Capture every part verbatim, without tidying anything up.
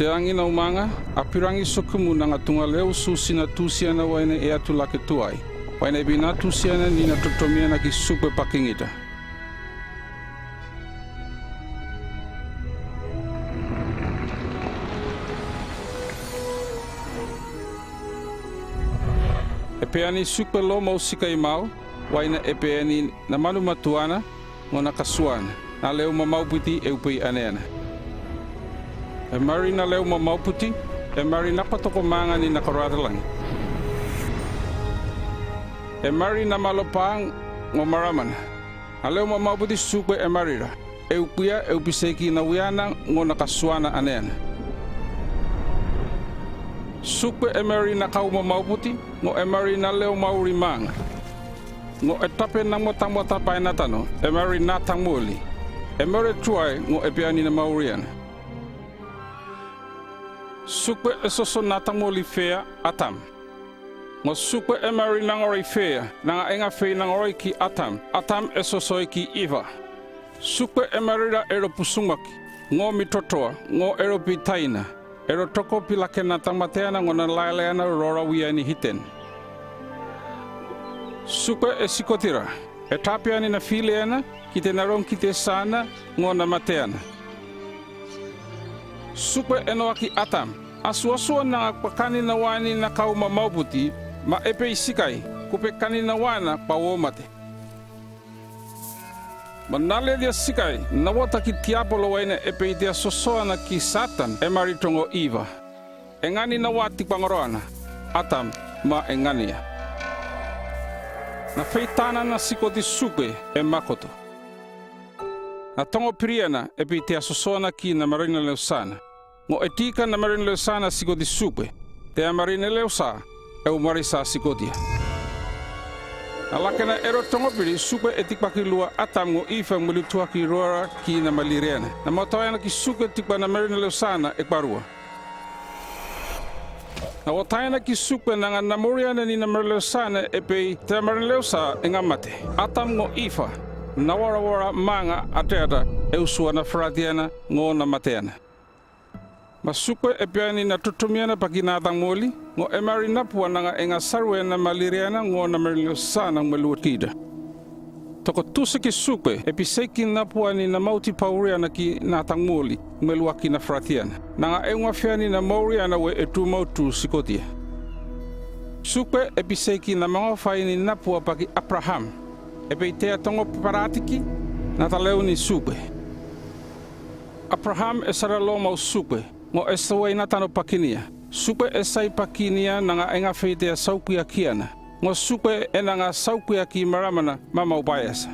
Teangin au manga, a pirangi sokumu nanga tunga leusu si na tusiana waina e atu lake tuai, waina e pina tusiana ni na totomiana ki Sukpe pakingita. E peani Sukpe lo mau sikai mau, waina e peani na manu matuana, ngo na kasuana, na leu mamaupiti e upei aneana. E mari na leu mamaupiti, e mari na patoko manga ni na karatalangin. E mari na malopa ngo maramana, na leu mamaupiti Sukpe e mari ra, e upia e upiseiki na wiana ngo na kasuana aneana. Sukpe e mari na kau mamaupiti, ngo e mari na leu mauri manga. Ngo e tape na motamota painatano, e mari na tangmoli. E mari tuai, ngo e peani na mauriana. Sukpe e soso na tangmoli fea, Atam. Ngo Sukpe e mari na ngoroi fea, nanga enga fei na ngoroi ki Atam, Atam e sosoi ki Iva. Sukpe e mari ra ero pusungmaki, ngo mi totoa, ngo ero pitaina, ero toko pilakena tangmateana ngo na laelaena rora wiaini hiten. Sukpe e sikoti ra, e tapeani na fileana, ki te na rongkite sana, ngo na mateana. Sukpe e noaki Atam, asuasua nanga kwa kani na waini na kau mamaupiti, ma e pei sikai, kupe kani na waina kwa womate. Ma naledia sikai, na wata ki tiapolo waina e pei tia sosoana ki Satan, e mari tongo Iva. E ngani na wati kwa ngoroana, Atam, ma e ngania. Na feitana na sikoti Sukpe, e makoto. Na tongo piriana, e pei tia sosoana ki na marina leusana. Ngo e tika na marina leusana sikoti Sukpe. Te a marina leusa, e umari sa sikotia. Na lakena ero tongo piri Sukpe e tikwaki lua Atam ngo Iva mwelutuaki ruara ki na maliriana. Na matawaena ki Sukpe tikwa na marina leusana e kwarua. Na wataena ki Sukpe nanga na mouriana ni na marina leusana e pei te a marina leusa e nga mate. Atam ngo Iva, na warawara manga ateata e usua na faratiana ngo na mateana. Ma Sukpe e peani na totomiana paki na tangmoli, ngo e mari napua nanga enga sarue na maliriana ngo na marina leusana mweluakita. Toko tusa ki Sukpe, e piseiki napua ni na mauti pauriana ki na tangmoli, mweluaki na faratiana. Nanga e unga feani na mauriana we e tu mautu sikotia. Sukpe e piseiki na mangofai ni napua paki Apraham. E pei te a tongo paratiki, na taleu ni Sukpe. Apraham e sara lo mau Sukpe, ngo e sawai natano pakinia. Sukpe e sai pakinia nanga enga fei te a saukiakiana. Ngo Sukpe e nanga saukiaki maramana ma mau paesa.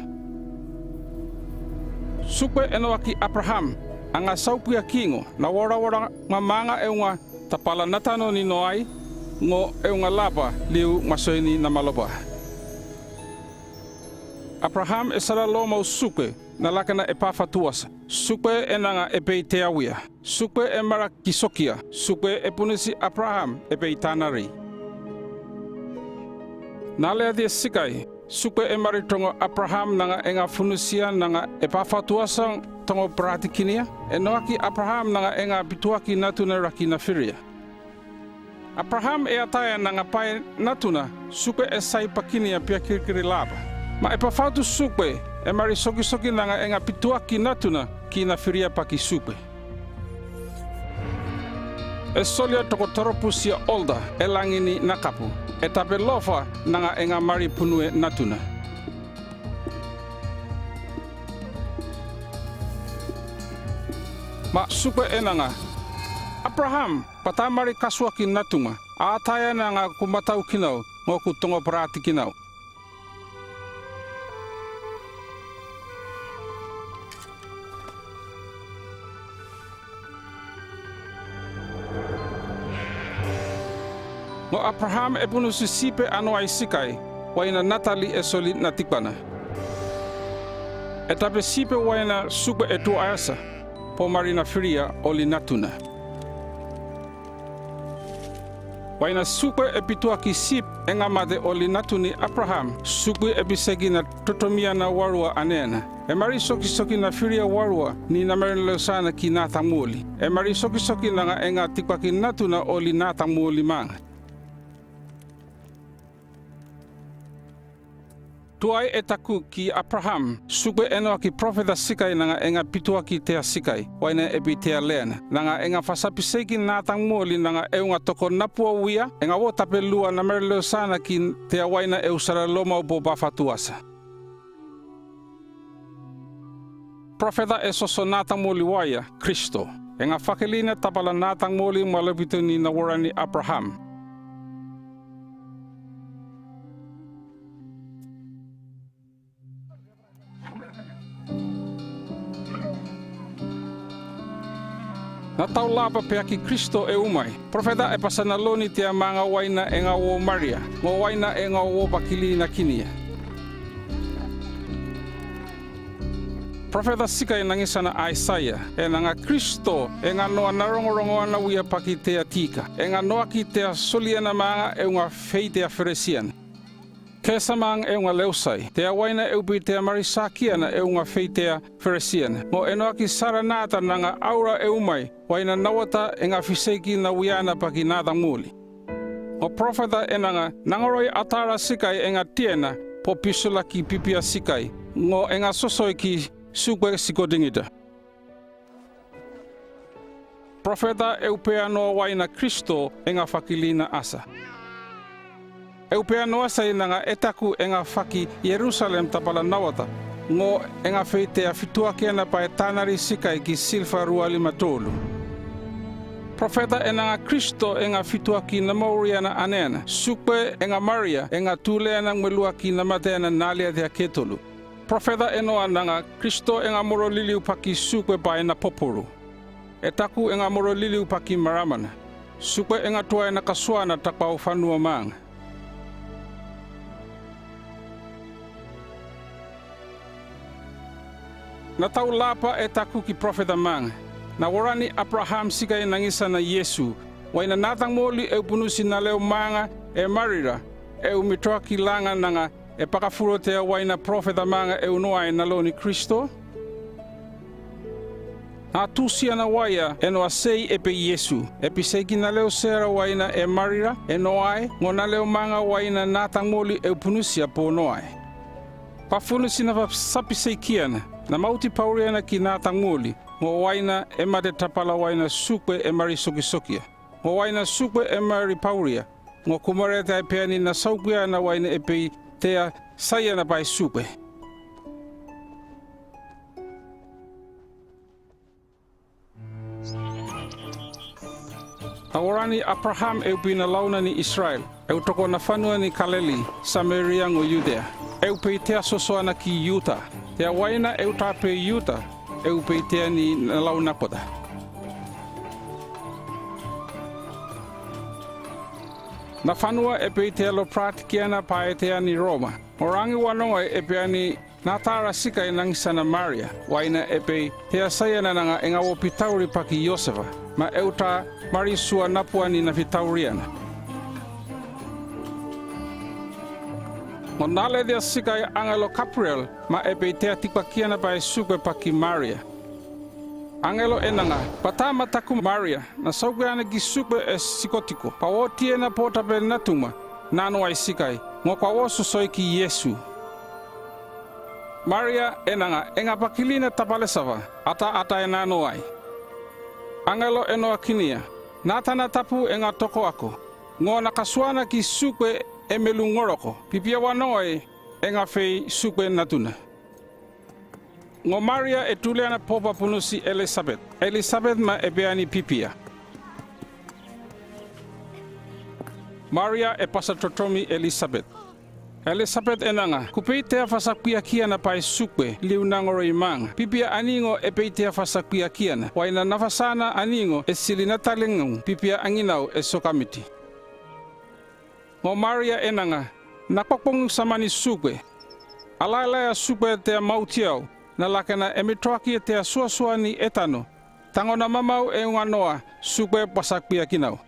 Sukpe e noaki Apraham, anga saukiaki ngo, na warawara nga manga e unga tapala natano ni noai, ngo e unga lapa liu masoini na malopa. Apraham e sara lo mau Sukpe, na lakena e pafatuasa. Sukpe e nanga e pei te a wia. Sukpe e mara ki sokia. Sukpe e punisi Apraham e pei tana ri. Naleadia sikai, Sukpe e mari tongo Apraham nanga enga funusia nanga e pafatuasa tongo paratikinia, e noaki Apraham nanga enga pituaki natuna raki na firia. Apraham e ataia nanga pai natuna, Sukpe e sai pakinia pia kirikiri lapa. Ma e pafatu Sukpe, e mari sokisoki nanga enga pituaki natuna ki na firia paki Sukpe. E solia toko toropusia olda, e langini na kapu, e tape lofa nanga enga mari punue natuna. Ma Sukpe e nanga, Apraham, pata mari kasuaki natuma, a ataia nanga ku matau kinau, ngo ku tongo paratikinau. Ngo Apraham e punusi sipe a noai sikai, waina natali e soli na tikbana. E tape sipe waina Sukpe e tuaesa, po mari na firia oli natuna. Waina sukwe e pituaki sip e nga mate o linatu ni Apraham, sukwe e piseki na totomiana warua anena. E mari sokisoki na firia warua ni namarena leusana ki natang moli. E mari sokisoki nanga e nga tikwaki natuna o linatang molimanga. Tuai e taku ki Apraham, sukwe e noa ki profeta sikai nanga e nga pituaki tea sikai, waina e pei tea lena, nanga e nga fasapiseki natang moli nanga e unga toko napua wia, e nga wo tape lua namarena leusana ki tea waina e usara lomau po bafatuasa. Profeta e soso natang moli waia, Kristo. E nga fakilina tapala natang moli ma lopitoni na warani Apraham. Na taulapa pea ki Kristo e umai. Profeta e pasa naloni tea manga waina e nga wo Maria, ngo waina e nga wo pakilina kinia. Profeta sikai nangisana Aisaia, e nanga Kristo, e nga noa narongorongoana wia paki tea tika, e nga noaki tea soliana manga e unga fei tea Feresiana. Kesamang e unga leusai, tea waina e upei tea marisakiana e unga fei tea Feresiana, ngo e noaki saranata nanga aura e umai, waina nawata e nga fiseiki na wiana paki natang moli. Ngo profeta e nanga, nangaroi atara sikai e nga tiena, po pisulaki pipia sikai, ngo e nga sosoi ki sukwe sikotingita. Profeta e upea noa waina Kristo e nga fakilina asa. E upea noa sai nanga e taku e nga faki Ierusalem tapala nawata, ngo e nga fei tea fituakiana pai tanari sikai ki silfa rua lima tolu. Profeta e nanga Kristo e nga fituaki namauriana anena, sukwe e nga Maria e nga tuleana ngmelua ki namateana nalia tea ketolu. Profeta e noa nanga Kristo e nga moro liliu paki sukwe pai na popolu. E taku e nga moro liliu paki maramana. Sukwe e nga tuai na kasuana takau fanua manga. Na taulapa e taku ki profeta manga. Na warani Apraham sikai nangisana Iesu. Waina natang moli e upunusi naleu manga e Maria, e umitoaki langa nanga e pakafuro tea waina profeta manga e unoai naloni Kristo. Na tusiana waia e noa sei e pei Iesu, e piseiki naleu sera waina e Maria e noai, ngo naleu manga waina natang moli e upunusia po noai. Pafunusi na fasapiseikiana, na mauti pauriana ki natang moli, ngo waina e mate tapala waina sukwe e mari sokisokia. Ngo waina sukwe e mari pauria, ngo kumaria tea peani na saukiana waina e pei tea saiana pai sukwe. Na warani Apraham e upina launa ni Israel, e utoko na fanua ni Kaleli, Sameria ngo Iudea. E upei tea sosoana ki Iuta. Tea waina e uta pei Iuta, e upei teani na launa kota. Na fanua e pei tea lopratikiana pai teani Roma. Orangi wanongoi e peani natara sikai nangisana Maria, waina e pei tea saiana nanga e nga wo pitauri paki Iosefa, ma e uta mari sua napuani na pitauriana. Ngo naletia sikai angelo Kapriel, ma e pei tea tikwakiana pai sukwe paki Maria. Angelo e nanga, pata mataku Maria, na saukiana ki sukwe e sikotiko, pa wo tiena po tape natuma, nanoai sikai, ngo kwa wo sosoi ki Iesu. Maria e nanga, e nga pakilina tapalesava, ata ata e nanoai. Angelo e noa kinia, natana tapu e nga toko ako, ngo na kasuana ki sukwe e melungoroko, pipia wanongoi e nga fei sukwe natuna. Ngo Maria e tuleana po papunusi Elisabet. Elisabet ma e peani pipia. Maria e pasa totomi Elisabet. Elisabet e nanga, kupei tea fasakwiakiana pai sukwe, liu nangoroi manga. Pipia ani ngo e pei tea fasakwiakiana. Waina nafasana ani ngo e sili na talingaun, pipia anginau e sokamiti. Ngo Maria e nanga, na kokong samani sukwe. Alaelaea sukwe tea mautiau, na lakena e mitoaki tea suasua ni etano. Tango na mamau e unga noa, sukwe pasakwiakinau.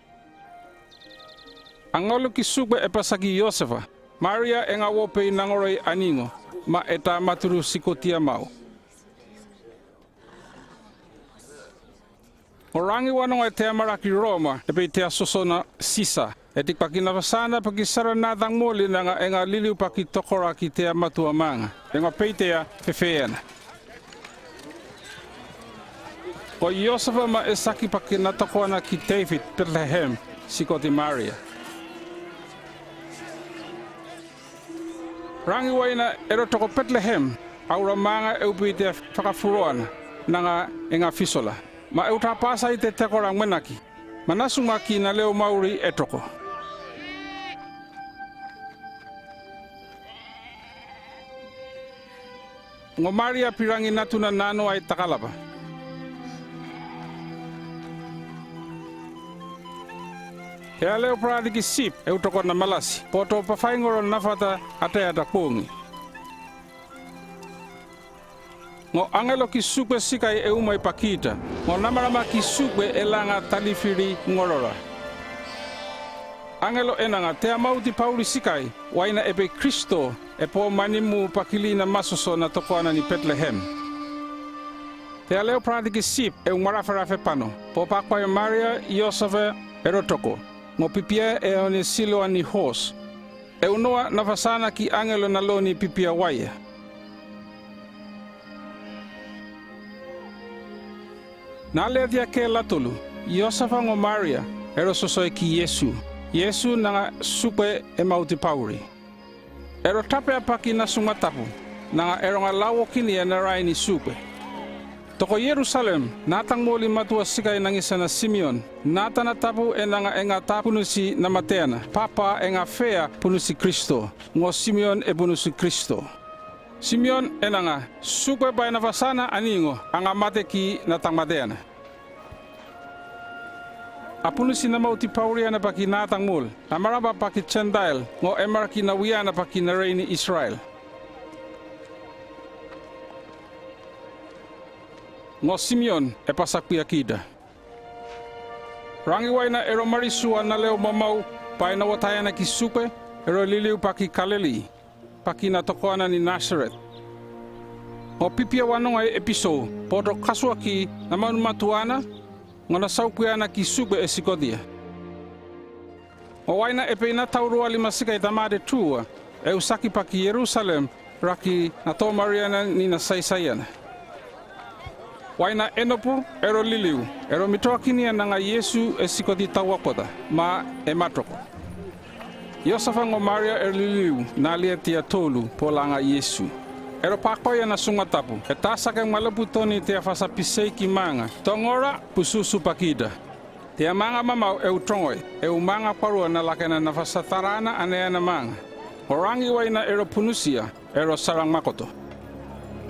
Angelo ki supe e pasaki Iosefa, Maria e nga uopei nangoroi aningo, ma e ta maturu sikotia mau. Ngo rangi wanonga e tea mara ki Roma e pei tea sosona Sisa. E tikpaki nafasana paki sara natang moli nanga e nga liliu paki tokora ki tea matua manga. E nga pei tea fefeana. Ko Iosefa ma e saki paki natokoana ki Tefit, Petlehem, sikoti Maria. Rangi waina e rotoko Petlehem, aura manga e upei tea fakafuroana, nanga e nga fisola. Ma e uta pasa i te tekora mwenaki. Ma nasunga ki naleomauri e toko. Ngo Maria pi rangi natuna nanoai takalapa. Tea leo paratiki sip e utokona malasi, poto pafaingoro nafata ataia ta pongi. Ngo angelo ki supe sikai e umai pakita, ngo namarama ki supe e langa talifiri ngorora. Angelo e nanga tea mauti pauri sikai, waina e pei Kristo, e po manimu pakilina masoso natokoana ni Petlehem. Tea leo paratiki sip e umarafe rafe pano, po pakoai Maria Iosefa e rotoko, ngo pipia e oni siloa ni hos. E unoa nafasana ki angelo naloni pipia waia. Naletia ke latolu, Iosefa ngo Maria, e rososoi ki Iesu. Iesu nanga supe e mauti pauri. E rotapea paki nasunga tapu, nanga e ronga laokinia na rai ni supe. Toko Ierusalem, natang moli matua sikai nangisana Simion, natana tapu e nanga e nga ta punusi namateana, papa e nga fea punusi Kristo, ngo Simion e punusi Kristo. Simion e nanga, supe bai nafasana aningo, a nga mate ki natang mateana. A punusi namauti pauriana paki natang moli, namarama paki Gentile, ngo e maraki nawiana paki na reini Israel. Ngo Simion e pasakpia kita. Rangi waina e romarisua naleomamau, pai nawataiana ki supe, e roliliu paki Kaleli, paki natokoana ni Nasaret. Ngo pipia wanonga e pisou, poto kasuaki namanumatuana, ngo nasaukiana ki supe e sikotia. Ngo waina e pei nataurua lima sikai tamate tua, e usaki paki Ierusalem, raki natomariana ni nasaisaiana. Waina e nopur, e roliliu, e romitoakinia nanga Iesu e sikoti tauakota, ma e matoko. Iosefa ngo Maria e roliliu, naletia tolu, po langa Iesu. E ropakoia nasunga tapu, e ta sake malopu toni tea fasapisei ki manga, tongora, pususu pakita. Tea manga mamau e utongoi, e u manga kwarua nalakena nafasa tarana aneana manga. Ngo rangi waina e ropunusia, e rosarang makoto.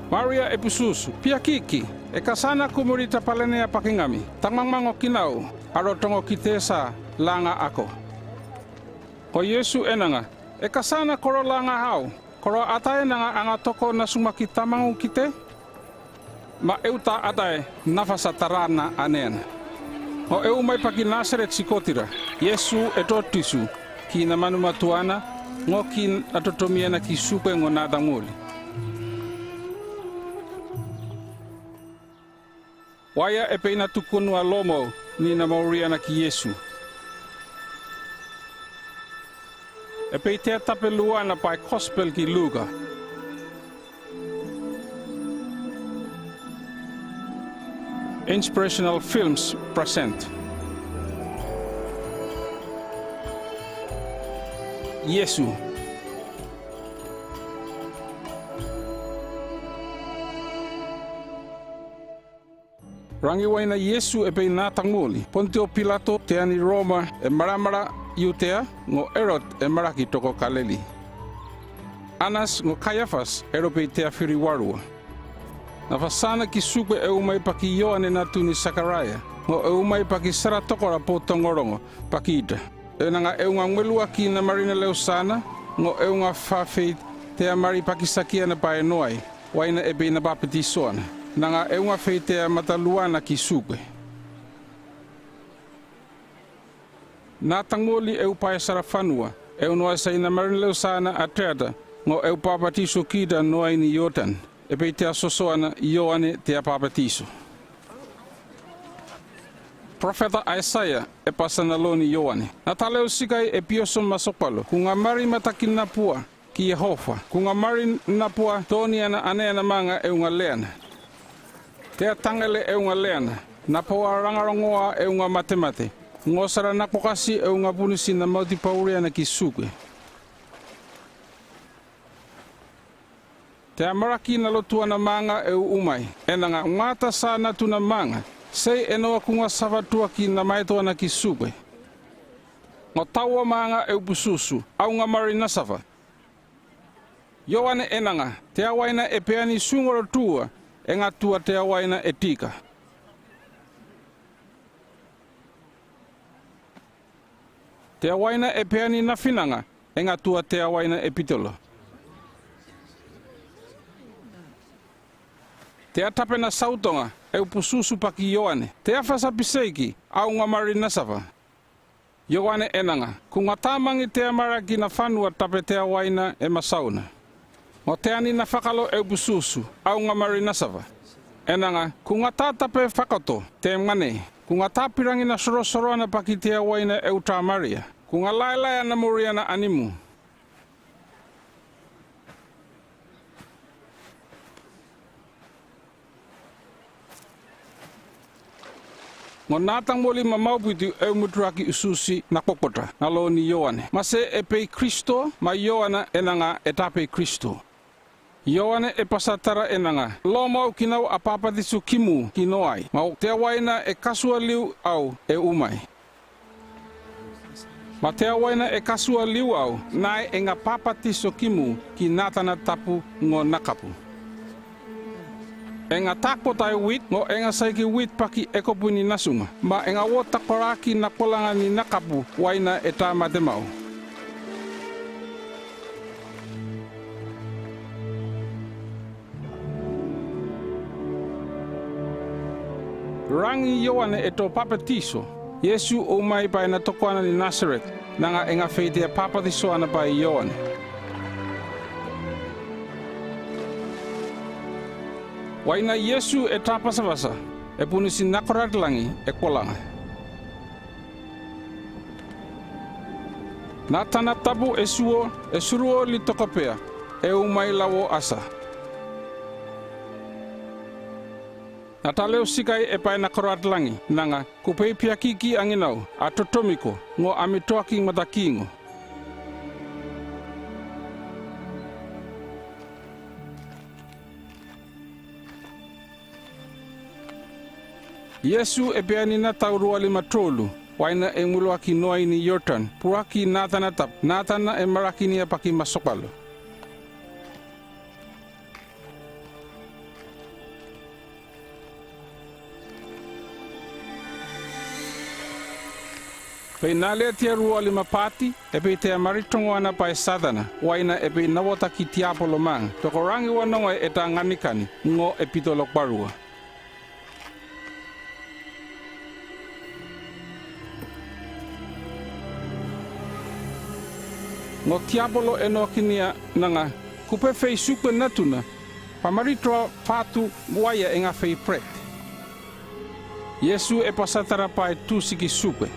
Maria e pususu, piakiki, e kasana kumuri ta palenea paki ngami, tangmangmango kinau, a rotongo ki tesa, langa ako. Ko Iesu e nanga, e kasana ko rolanga hau, ko roataia nanga a nga toko nasuma ki tamangu ki te? Ma e uta ataia nafasa tarana aneana. Ngo e umai paki Nasaret sikotira, Iesu e totisu, ki namanumatuana, ngo ki natotomiana ki supe ngo natang moli. Waia e pei natukunua lomou ni namauriana ki Iesu. E pei tea tape luana pai Kospel ki Luka. Inspirational Films present. Iesu. Rangi waina Iesu e pei natang moli, Pontio Pilato, tea ni Roma, e maramara Iutea, ngo Erot e maraki toko Kaleli. Anas ngo Kaiafas e ropei tea firiwarua. Nafasana ki supe e umai paki Ioane natu ni Sakaraia, ngo e umai paki sara tokora pou tongorongo pakita. E nanga e unga ngmelua ki namarinaleusana, ngo e unga fafei tea mari pakisakiana pae noai, waina e pei napapitisoana. Nanga e unga fei tea mataluana ki supe. Natang moli eu paisara fanua, eu noaisai namarin leusaana a teata, ngo eu papatiso kida noai ni Iortan, e peitea sosoana Ioane te apapatiso. Profeta Aisaia e pasa nalon Ioane: Na ta leusikai e pioso masopalo, kunga mari matakin napua ki Iehova, kunga mari napua toniana aneana manga eunga leana. Te atangele eunga leana, napoua rangarongoa eunga matemate, ngo sara nakokasi eunga bunisi na mautipauriana ki sukwe. Te amaraki nalotuana manga eu umai, enanga: Ngata sa natuna manga, sei enoua kunga sava tuaki na maitoana ki sukwe. Ngo taua manga eu pususu, aunga mari nasava. Ioane enanga: Te awaina e peani sungolotua, e ngatua te awaina e tika. Te awaina e peani nafinanga, e ngatua te awaina e pitolo. Te atapena sautonga, eu pususu paki Ioane: Te afa sa piseiki, aunga mari nasava. Ioane enanga: Kungata mangi te amaraki na fanua tape te awaina e masauna. Ngo teani nafakalo eu pususu, aunga mari nasava. Enanga: Kungata tape fakoto te mwane, kungata pirangi na sorosoroana paki te awaina eu tamaria, kunga laelaea na moriana animu. Ngo natang moli ma maupitu eu muturaki ususi na kokota nalon Ioane: Mase e pei Kristo? Ma Ioane enanga: E ta pei Kristo. Ioane e pasatara enanga: Lomau kinau a papatiso kimu ki noai, ma te awaina e kasualiu au e umai. Ma te awaina e kasualiu au, nai enga papatiso kimu ki natana tapu ngo nakapu. Enga ta kota i wit, ngo enga saiki wit paki e kopu ni nasunga, ma enga wot ta koraki na kolanga ni nakapu, waina e ta matemau. Rangi Ioane e to papatiso, Iesu o umai pai na tokoana ni Nasaret, nanga enga feitea papatisoana pai Ioane. Waina Iesu e ta pasapasa, e bunisi nakorat langi e kolanga. Natana tapu e suo, e suruo li tokopea, e umai lawo asa. Na ta leusikai e pai nakorat langi, nanga: Kupei piakiki anginau, a totomiko, ngo a mitoaki matakingo. Iesu e peani na tau ruali ma tolu, waina e muloa ki noai ni Iortan, puraki natana tapu, natana e maraki nia paki masokalo. Pei na letia ruali ma pati, e peitea maritongoana pai Satana, waina e pei nawotaki Tiapolo manga, tokorangi wanonga e ta nganikani, ngo e pitolo kwarua. Ngo Tiapolo e nokinia, nanga: Kupe fei sukwe natuna, pamaritoa fatu waia enga fei pret. Iesu e pasatara pai: Tusi ki sukwe.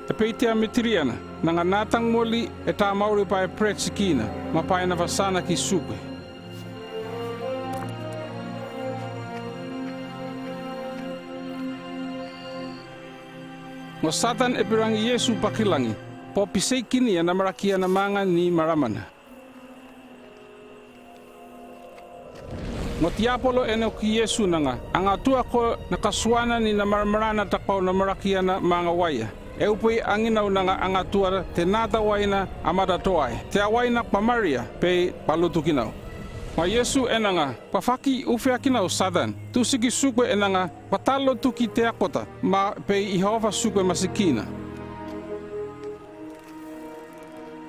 E peitea mitiriana, nanga natang moli e ta mauri pai pret sikina, ma pai nafasana ki sukwe. Ngo Satan e pirangi Iesu paki langi, po piseikinia na marakiana manga ni maramana. Ngo Tiapolo e noki Iesu, nanga: Angatua ko na kasuana ni na maramarana takau na marakiana manga waia. E upei anginau, nanga angatua te nata waina a matatoai, te awaina pamaria, pei palotukinau. Ma Iesu e nanga: Pafaki ufeakinau Satan, tusi ki sukwe e nanga: Patalotuki te akota, ma pei Ihova sukwe masikina.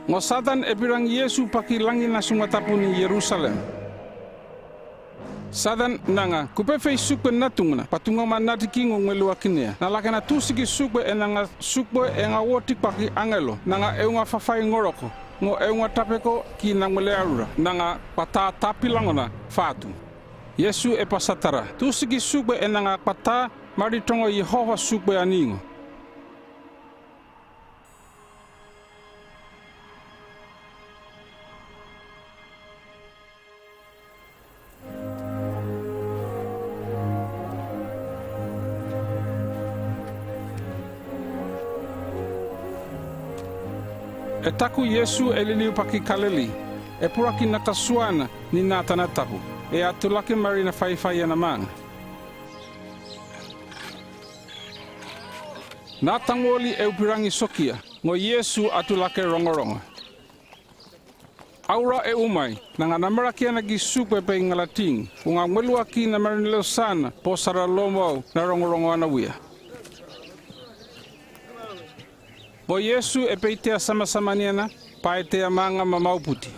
Ngo Satan e pirangi Iesu paki langi nasunga tapu ni Ierusalem. Satan nanga, "Ku pefei sukpe natumana, patungama nati ki ngu ngweluakinea?" Nalakena, "Tusi ki sukpe e nanga sukpe e nga woti kpaki angelo, nanga e unga fafai ngoroko, ngo e unga tapeko ki nangwelearura, nanga kpata tapilangona fatu." Iesu e pasatara, "Tusi ki sukpe e nanga kpata maritongo Iehova sukpe ani ngu." E taku Iesu e liliu paki Kaleli, e puraki na kasuana ni natana tapu, e a tulaki mari na faifai ana manga. Nata ngoli e upirangi sokia, ngo Iesu a tulake rongorongo. Aura e umai, nanga namarakiana ki sukpe pei ngalating, unga ngweluaki na marinileu sana, po sara lomau na rongorongo ana wia. Ngo Iesu e peitea samasamaniana, paetea manga mamauputi.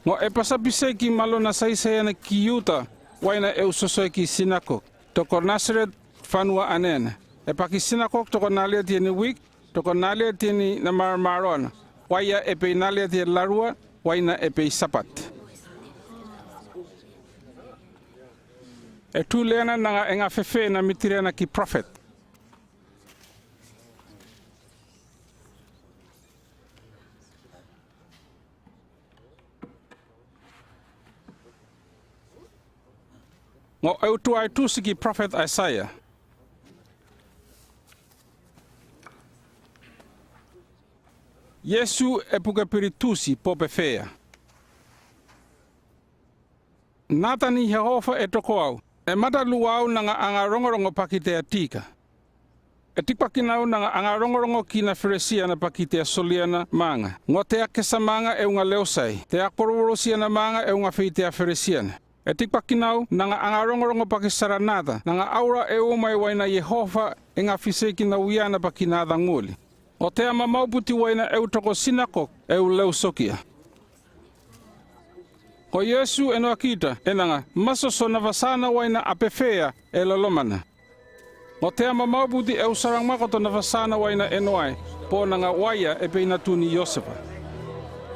Ngo e pasapisei ki malo na saisaiana ki Iuta, waina e usoso ki sinakok, toko Nasaret fanua anena. E paki sinakok toko nalia tieni wik, toko nalia tieni namarmaroana, waia e pei nalia tieni larua, waina e pei Sapat. E tuleana nanga e nga fefeena mitiriana ki profet. Ngo e utuai tusi ki profet Aisaia. Iesu e puke piri tusi po pefea. Nata ni Iehova e toko au, e mataluau nanga anga rongorongo paki te atika. E tikpaki nau nanga anga rongorongo ki na Feresiana paki te a soliana manga. Ngo te a kesa manga e unga leusai, te a korourosi ana manga e unga fei te a Feresiana. E tikpaki nau nanga anga rongorongo paki saranata, nanga aura e umai waina Iehova e nga fisei ki na wiana paki nata ngoli. Ngo te a mamauputi waina e utoko sinakok e uleu sokia. Ko Iesu e noakita, e nanga, masoso na vasana waina a pefea e lolomana. Ngo te a mamauputi e usarang makoto na vasana waina e noai, po nanga waia e peinatu ni Iosefa.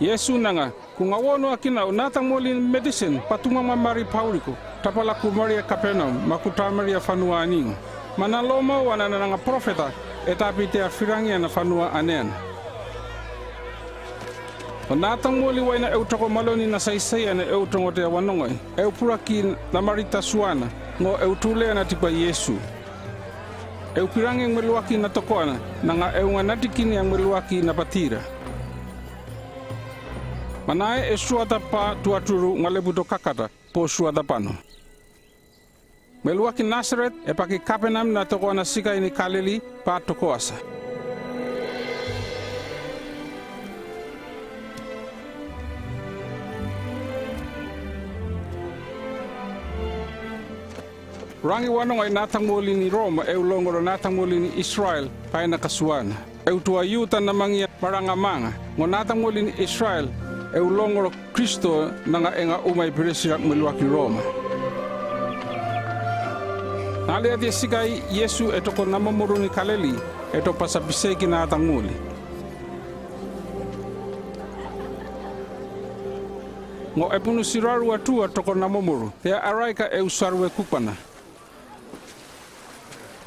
Iesu nanga, ko nga wonu aki nau nata ngoli ni medicine, patunga ma mari pauriko, tapala ko mari a Kapernaum, ma ko ta mari a fanua ani ngu. Mana lomau wana nanga profeta, e tapi te a firangi ana fanua anena. Ko nata ngoli waina e utoko maloni na saisaiana e utongo te a wanongoi, e upuraki na mari tasuana, ngo e utulea na tipa Iesu. E upirangi ngmeluaki na tokoana, nanga e unga natikini a ngmeluaki na patira. Manae e suata pa tuaturu ngalebuto kakata, po suata pano. Ngmeluaki Nasaret, e paki Kapernaum na tokoana sikai ni Kalili, pa tokoasa. Rangi wanongoi nata ngoli ni Roma e ulongoro nata ngoli ni Israel, paina kasuana. E utua Iuta na mangia maranga manga, ngo nata ngoli ni Israel, e ulongoro Kristo nanga e nga umai piresira ngmeluaki Roma. Naliatia sikai Iesu e toko namomoru ni Kalili, e to pasapisei ki nata ngoli. Ngo e punusirarua tua toko namomoru, te a araika e usarue kupana.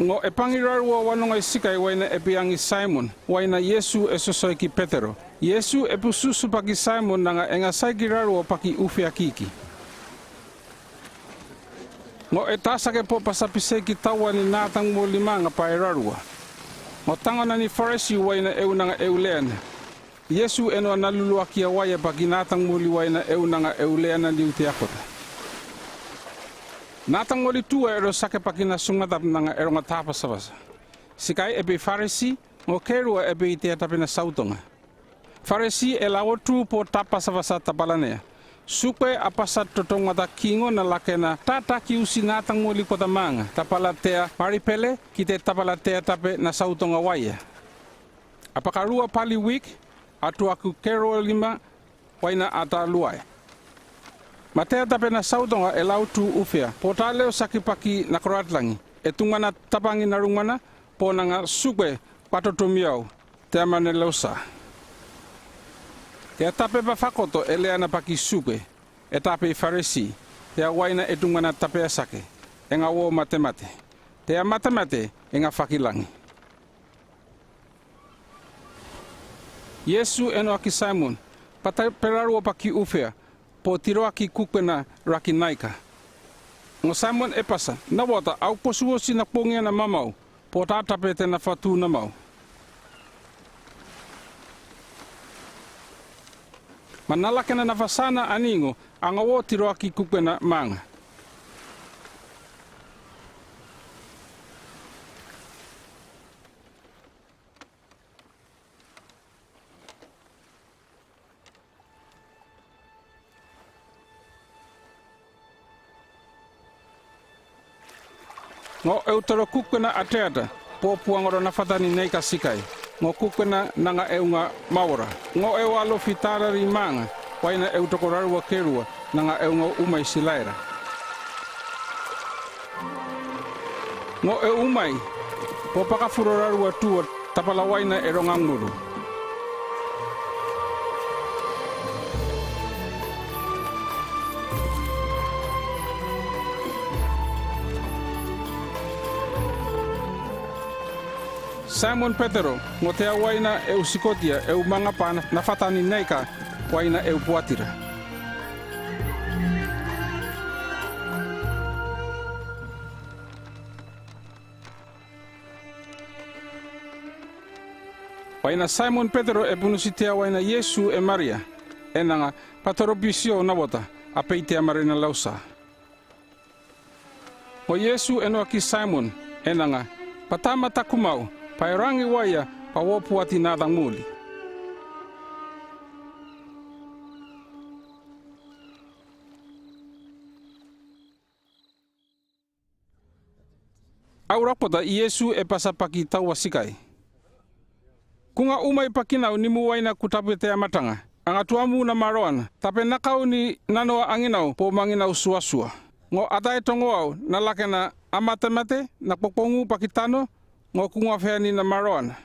Ngo e pangirarua wanongoi sikai waina e piangi Simon, waina Iesu e sosoi ki Petero. Iesu e pususu paki Simon nanga e nga saikirarua paki ufiakiki. Ngo e tasake po pasapisei ki taua ni nata ngoli manga paerarua. Ngo tangona ni Farisi waina e unanga e uleana. Iesu e noa naluluakia waia paki nata ngoli waina e unanga e uleana ni utea kota. Nata ngoli tua e ro sake paki na sungatap nanga e ronga tapasavasa. Sikai e pei Farisi, ngo kerua e pei te a tape na sautonga. Farisi e laotu po tapasavasa tapalanea. Sukpe a pasa totongata kingo na lakena tata ki usi nata ngoli kota manga, tapala te a maripele, ki te tapala te a tape na sautonga waia. A pakarua pali wik, Atuaku kerua lima, waina ata luae. Matea tape na sautonga e lau tu ufea, po ta leo sakipaki nakoraad langi, e tungana tapangi narungana, po nanga sukwe patotomiau, te ama ne lausa. Te tape ba fakoto e leana paki sukwe, e tape i Farisi, te waina e tungana tape asake, e nga uo matemate. Te amatemate, e nga fakilangi. Iesu e noaki Saimon, pata perarua paki ufea, po tiroaki kukwena raki naika. Ngo Saimon e pasa, nawata, au posuosi napongia namamau, po ta tape te nafatu namau. Ma nalakena nafasana aningo, a nga uo tiroaki kukwena manga. Ngo eu toro kukwena ateata, po puangoro nafata ni naika sikai. Ngo kukwena nanga eu nga mawara. Ngo eu alofi tarari manga, waina eu tokorarua kerua, nanga eu nga umai silaera. Ngo eu umai, po pakafuro rarua tua, tapalawaina e ronga nguru. Saimon Petero, ngo te waina eu sikotia, eu manga pa nafata ni naika, waina eu puatira. Waina Saimon Petero e punusi te waina Iesu e maria, e nanga, patoropisiou nawata, a pei te ama re na lausa. Ngo Iesu e noaki Saimon, e nanga, pata mataku mau, pa e rangi waia, pa uo puati natang muli. Au rapota Iesu e pasa paki taua sikai. Ku nga umai pakinau nimu waina ku tape te amatanga. A nga tuamu na maroana. Tape nakau ni nanoa anginau po manginau suasua. Ngo atai tongoau nalakena amatemate, napopongu pakitano, ngo ku nga feani na maroana.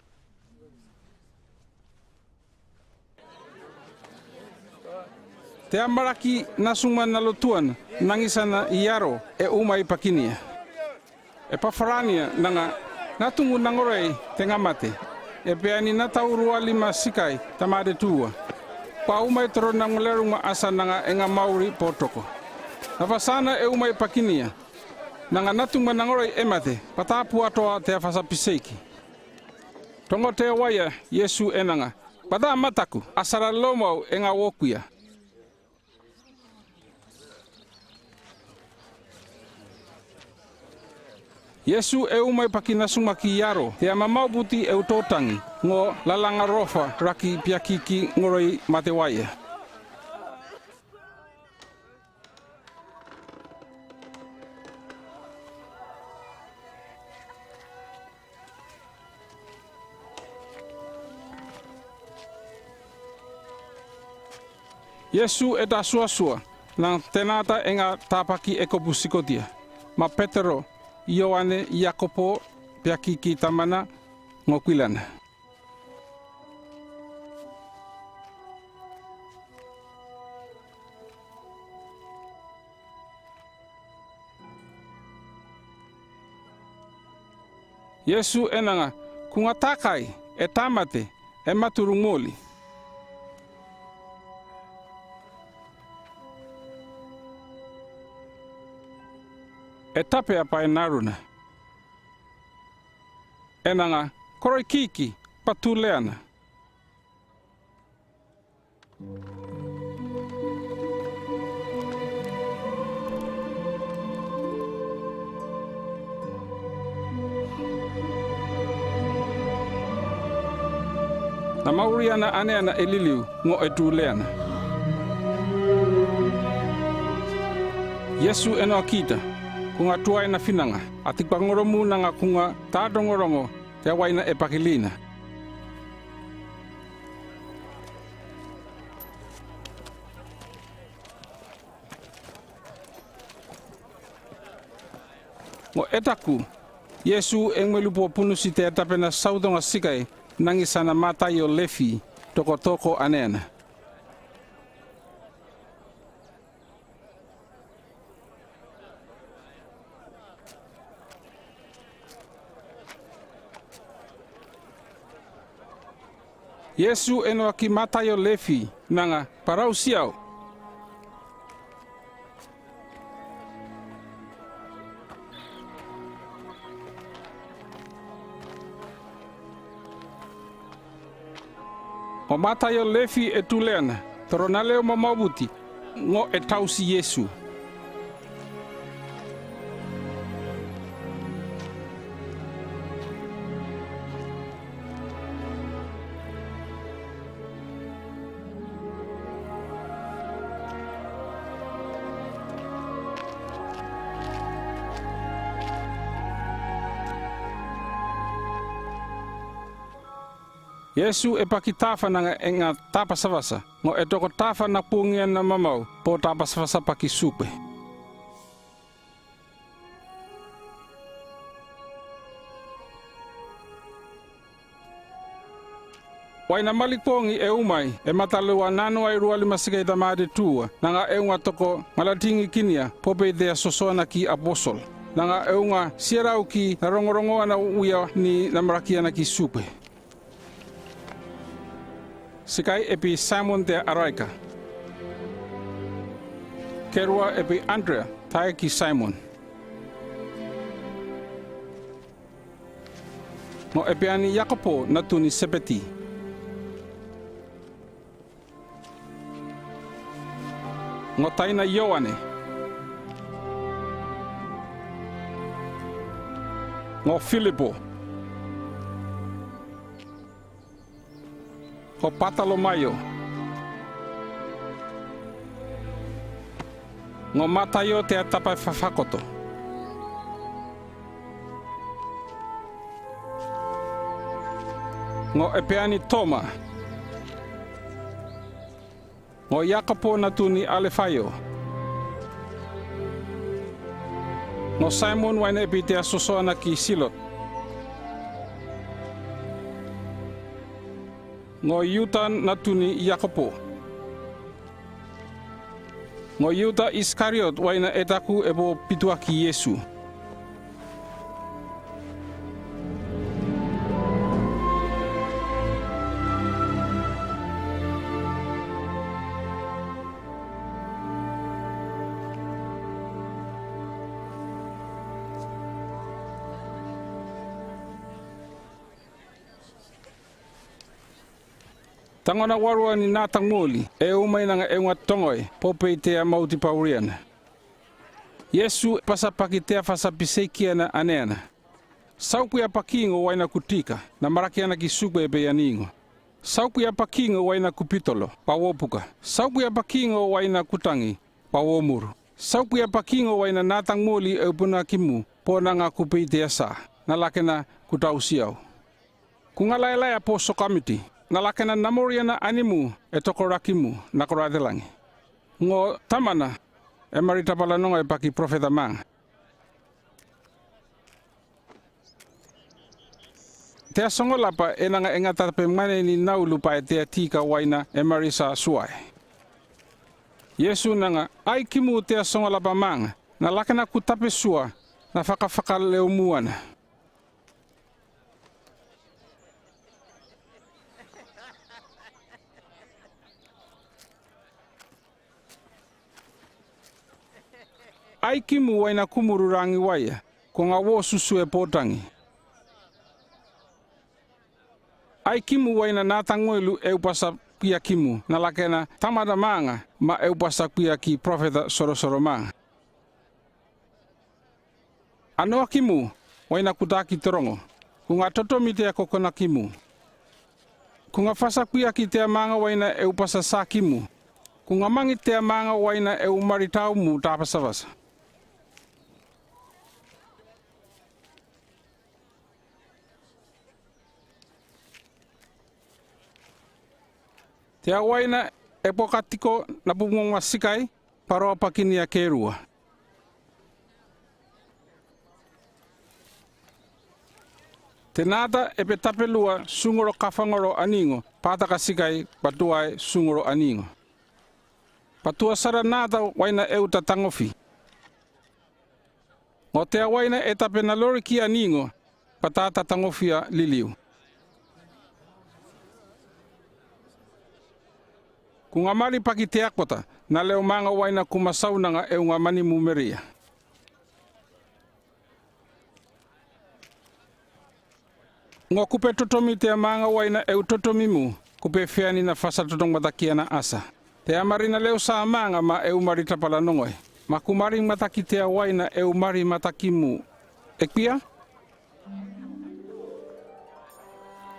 Te amaraki nasuma na lotuan, nangisana iaro, e umai pakinia. E pafarania, nanga, natungu nangorei, te nga mate. E peani natau rua lima sikai, tamare tua. Pau mai toro nangoleru ma asa nanga e nga mauri potoko. Nafasana e umai pakinia. Nanga natungu nangorei e mate, pata puatoa te afasa piseiki. Tongo te waia, Iesu e nanga. Pata mataku, asara lomau e nga wokuia. Iesu e umai paki nasuma ki iaro, te amamau buti e utotangi, ngo lalanga rofa, raki piakiki ngorei ma te waia. Iesu e ta suasua, nang tenata e nga tapaki e kopu sikotia. Ma Petero, Ioane, Iakopo, piakiki tamana, ngo kuilana. Iesu e nanga, ku nga takai, e ta mate, e maturu moli. E tape apa e naruna. E nanga, koroi kiki, patu leana. Na mauriana aneana e liliu, ngo e tu leana. Iesu e noakita, ku nga tuai na finanga, ati pangoromu nanga ku nga ta tongorongo, te waina e pakilina. Ngo etaku, Iesu e ngmai lupo punusi te tapena sautonga sikai, nangisa na Mataio Lefi, toko toko aneana. Iesu e noaki Mataio Lefi, nanga, parausi au. Ngo Mataio Lefi e tuleana, toro naleu mamabuti, ngo e tausi Iesu. Iesu e paki tafa nanga e nga tapasapasa, ngo e toko tafa napungian na mamau, po tapasapasa paki supe. Wai na malipongi e umai, e mataloua nanoai rualima sikai tamate tua, nanga e unga toko ngalatingi kinia, po pei tea sosoanaki apostol. Nanga e unga sierauki na rongorongoana uia ni namarakianaki supe. Sikai e pi Simon te araika. Kerua e pi Andrea, taeki Simon. Ngo e peani Iakopo natuni Sepeti. Ngo taina Ioane. Ngo Filipo. Ngo Patalomaio. Ngo Mataio te atape fafakoto. Ngo e peani Toma. Ngo Iakopo natuni Alefaio. Ngo Simon waina e pi tea sosoanaki Silot. Ngo Iuta natuni Iakopo. Ngo Iuta Iskariot waina e taku e bo pituaki Iesu. Tangona warua ni natamuli e umai nanga e unga tongoe, po pei tea mautipauriana. Iesu e pasapaki tea fasa piseikiana aneana. Saukia pakingo waina kutika, namarakianaki supe e peianingo. Saukia pakingo waina kupitolo, pa wopuka. Saukia pakingo waina kutangi, pa womuru. Saukia pakingo waina natamuli e upunakimu, po nanga kupei tea sa, nalakena kutausi au. Ko ngalaelaea po sokamiti, nalakena namoriana animu e tokorakimu nakoradelangi. Ngo Tamana e mari tapalanonga e paki profeta manga. Tea songolapa e nanga e nga tape mane ni naulu pa e tea tika waina e mari sa suai. Iesu nanga, ai kimu tea songolapa manga, nalakena ko tapesua, nafakafakaleumuana. Ai kimu waina kumuru rangi waia, ko nga wo susu e potangi. Ai kimu waina natangoilu e upasa kuiakimu, nalakena Tamana manga, ma e upasa kuiaki profeta sorosoro manga. Anoa kimu, waina kutaki torongo. Ko nga totomi tea kokonakimu. Ko nga fasa kuiaki tea manga waina e upasa sakimu. Ko nga mangit tea manga waina e umaritaumu tapasapasa. Tea waina e pokatiko napumonga sikai, paroa pakinia kerua. Te nata e pe tape lua sungoro kafangoro aningo, pataka sikai, bwa tuai sungoro aningo. Bwa tua sara nata waina eu tatangofi. Ngo tea waina e tape naloriki aningo, bwa ta tatangofia liliu. Ku nga mari paki te akota, naleu manga waina ku masaunanga eu nga manimu meria. Ngo ku pe totomi tea manga waina eu totomi mu, ku pe feani nafasa totongo matakiana asa. Tea mari naleu sa manga ma eu mari tapala nongoe. Ma ku mari mataki tea waina eu mari mataki mu. Ekpia?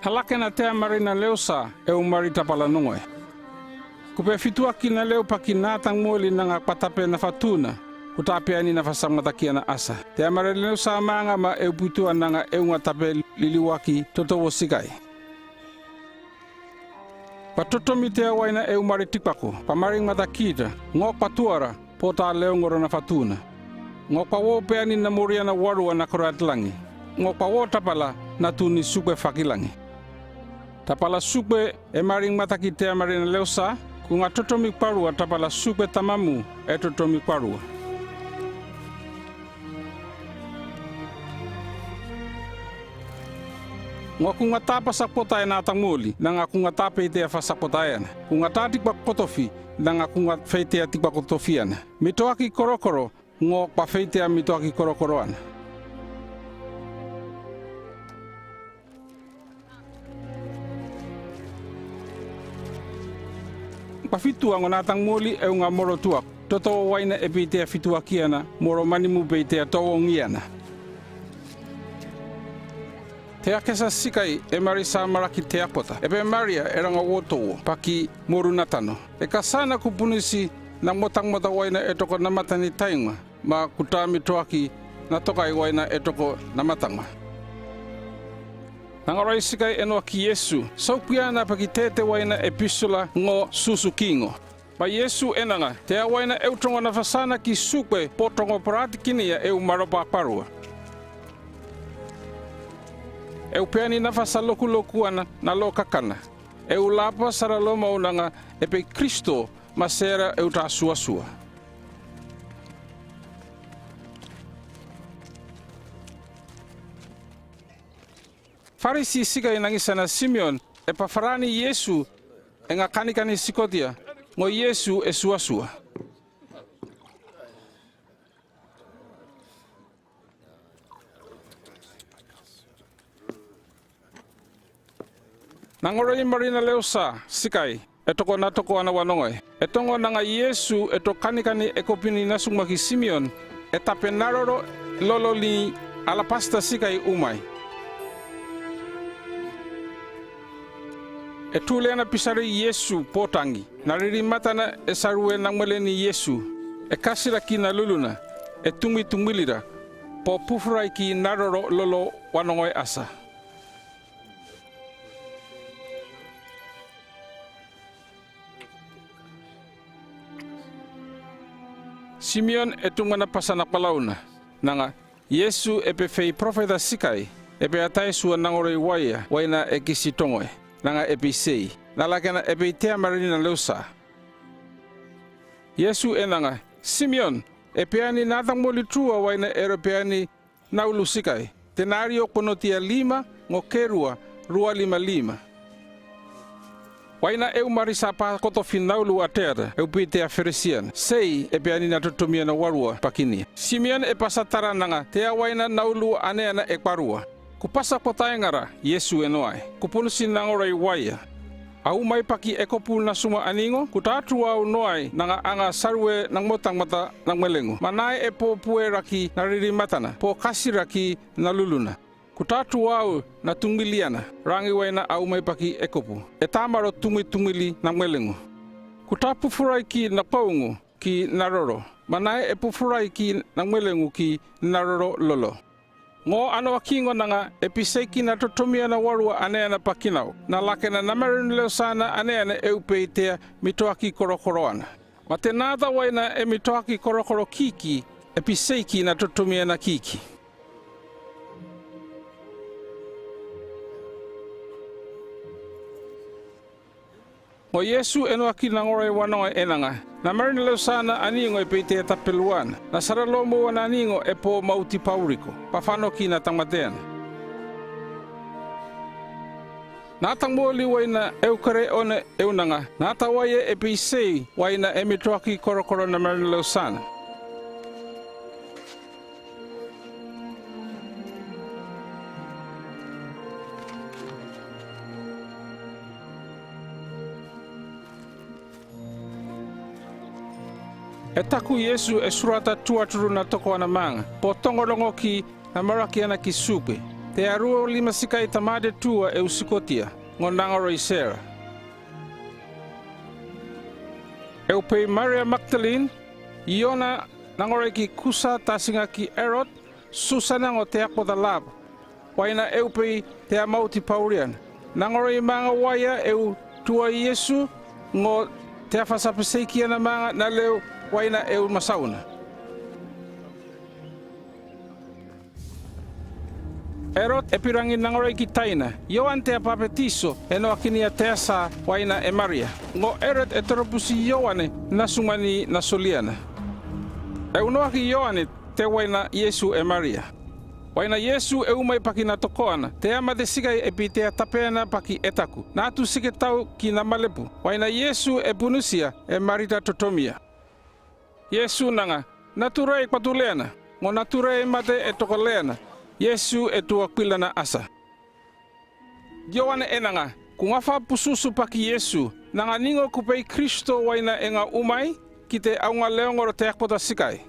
Halakena tea mari naleu sa eu mari tapala nongoe. Ku pe fituaki naleu paki natang moli nanga kwa tape nafatuna, ku ta peani nafasa matakiana asa. Tea mari naleu sa manga ma eu putua nanga eu nga tape liliwaki totowo sikai. Bwa totomi tea waina eu mari tikwako, bwa mari matakita, ngo kwa tuara, bwa ta leongoro nafatuna. Ngo kwa wo peani namoriana warua nakoro ate langi. Ngo kwa wo tapala natuni sukwe faki langi. Tapala sukwe e mari mataki tea mari naleu sa, ku nga totomi kwarua tapala sukwe tamamu e totomi kwarua. Ngo ku nga ta pasakpotae natang moli, nanga ku nga ta peitea pasakpotaeana. Ku nga ta tikwa kotofi, nanga ku nga feitea tikwa kotofiana. Mitoaki korokoro, ngo kwa feitea mitoaki korokoroana. Kwa fitua ngo natang moli eu nga moro tuak. Totowo waina e peitea fituakiana, moro manimu peitea towongiana. Tea kesa sikai e mari sa maraki te akota. E pe maria era nga wotowo, paki moru natano. E kasana ku punisi namotangmota waina e toko namata ni tainga. Ma ku ta mitoaki natokai waina e toko namatangma. Nangorai sikai e noaki Iesu, saukiana paki tete waina e pisola ngo susukingo. Ma Iesu e nanga, tea waina eu tongo nafasana ki sukwe bwa tongo paratikinia eu maropa kwarua. Eu peani nafasa lokulokuana nalokakana. Eu lapa sara lomau nanga e pei Kristo ma sera eu ta suasua. Farisi sikai nangisana Simion e pafarani Iesu e nga kanikani sikotia, ngo Iesu e suasua. Nangorai mari naleu sa sikai e toko natokoana wanongoe. E tongo nanga Iesu e to kanikani e kopi ni nasungmaki Simion e tape naroro lolo ni alapasta sikai umai. E tuleana pisari Iesu bwa tangi. Naririmatana e sarue namwele ni Iesu. E kasira ki naluluna. E tungmitumwilira bwa pufurai ki naroro lolo wanongoe asa. Simion e tungana pasana palauna. Nanga Iesu e pefei profeta sikai e pe ataisua nangorai waia waina e kisi tongoe. Nanga e peisei. Nalakena e peitea mari naleu sa. Iesu e nanga, Simion, e peani natang molitua waina ero peani naulu sikai. Tenario konotia lima, ngo kerua, rua lima lima. Waina eu mari sa pa kotofi naulu ateata, eu peitea Farisian. Sei e peani natotomiana warua pakinia. Simion e pasatara nanga, tea waina naulu aneana e kwarua. Ku pasakpotaengara, Iesu e noai. Ku punisi nangorai waia. Au mai paki e kopu nasuma aningo, ku tatu au noai nanga anga sarue namotangmata namwelengu. Manae e popue raki naririmatana, bwa kasira ki naluluna. Ku tatu au natungwiliana, rangi waina au mai paki e kopu. E tamaro tungwitumwili namwelengu. Ku ta pufurai ki nakoungu ki naroro. Manae e pufurai ki namwelengu ki naroro lolo. Ngo anoakingo nanga e peisei ki natotomiana warua aneana pakinau. Nalakena namarin leusana aneana eu peitea mitoaki korokoroana. Ma te nata waina e mitoaki korokoro kiki, e peisei ki natotomiana kiki. Ngo Iesu e noaki nangoroi wanonga e nanga, na mari na leusana a ningo e peitea tapeluana, na saralomo wana ningo e po mautipauriko, pa fanoki na tangmateana. Na tangmoli waina eu kere one eu nanga, na tawaia e peisei waina e mitoaki korokoro na mari na leusana. E taku Iesu e surata tuaturu na tokoana manga, po tongo rongoki na marakiana ki supe. Te arua lima sikai tamade tua eu sikotia, ngo nangoroi sera. Eu pei Maria Magdalin, Iona, nangoroi ki Kusa tasinga ki Erod, Susana ngo te akpota lab. Waina eu pei te mautipauriana. Nangoroi manga waia eu tua Iesu, ngo te fasapeseikiana manga na leu waina eu masauna. Erod e pirangi nangoroi ki taina, Ioane te papatiso, e noakinia te asa waina e Maria. Ngo Erod e toropusi Ioane, na sumani na soliana. Eu noaki Ioane te waina Iesu e Maria. Waina Iesu e umai paki na tokoana, te mate sikai e peitea tapeana paki e taku, na atu sike tau ki na malepu. Waina Iesu e punusia, e marita totomia. Iesu nanga, na turai patuleana, ngo na turai mate e tokaleana. Iesu e tuakuila na asa. Ioane e nanga, ku ngafa pususu paki Iesu, nanga ningo ku pei Kristo waina e nga umai, ki te aunga leongoro te akpota sikai.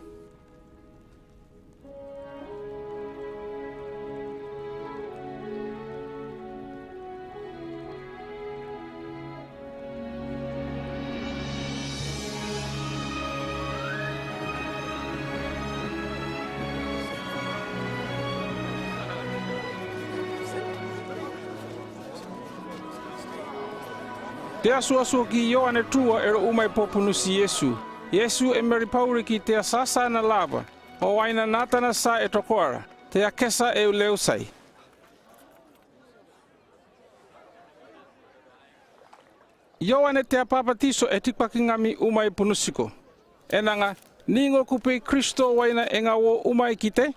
Te asuasu ki Ioane tua e ro umai po punusi Iesu. Iesu e mari pauri ki te asasa na lava, o waina na tana sa e tokoara, te akesa e u leusai. Ioane te papatiso e tikpaki ngami umai punusiko. E nanga, ningo ku pei Kristo waina e nga wo umai ki te?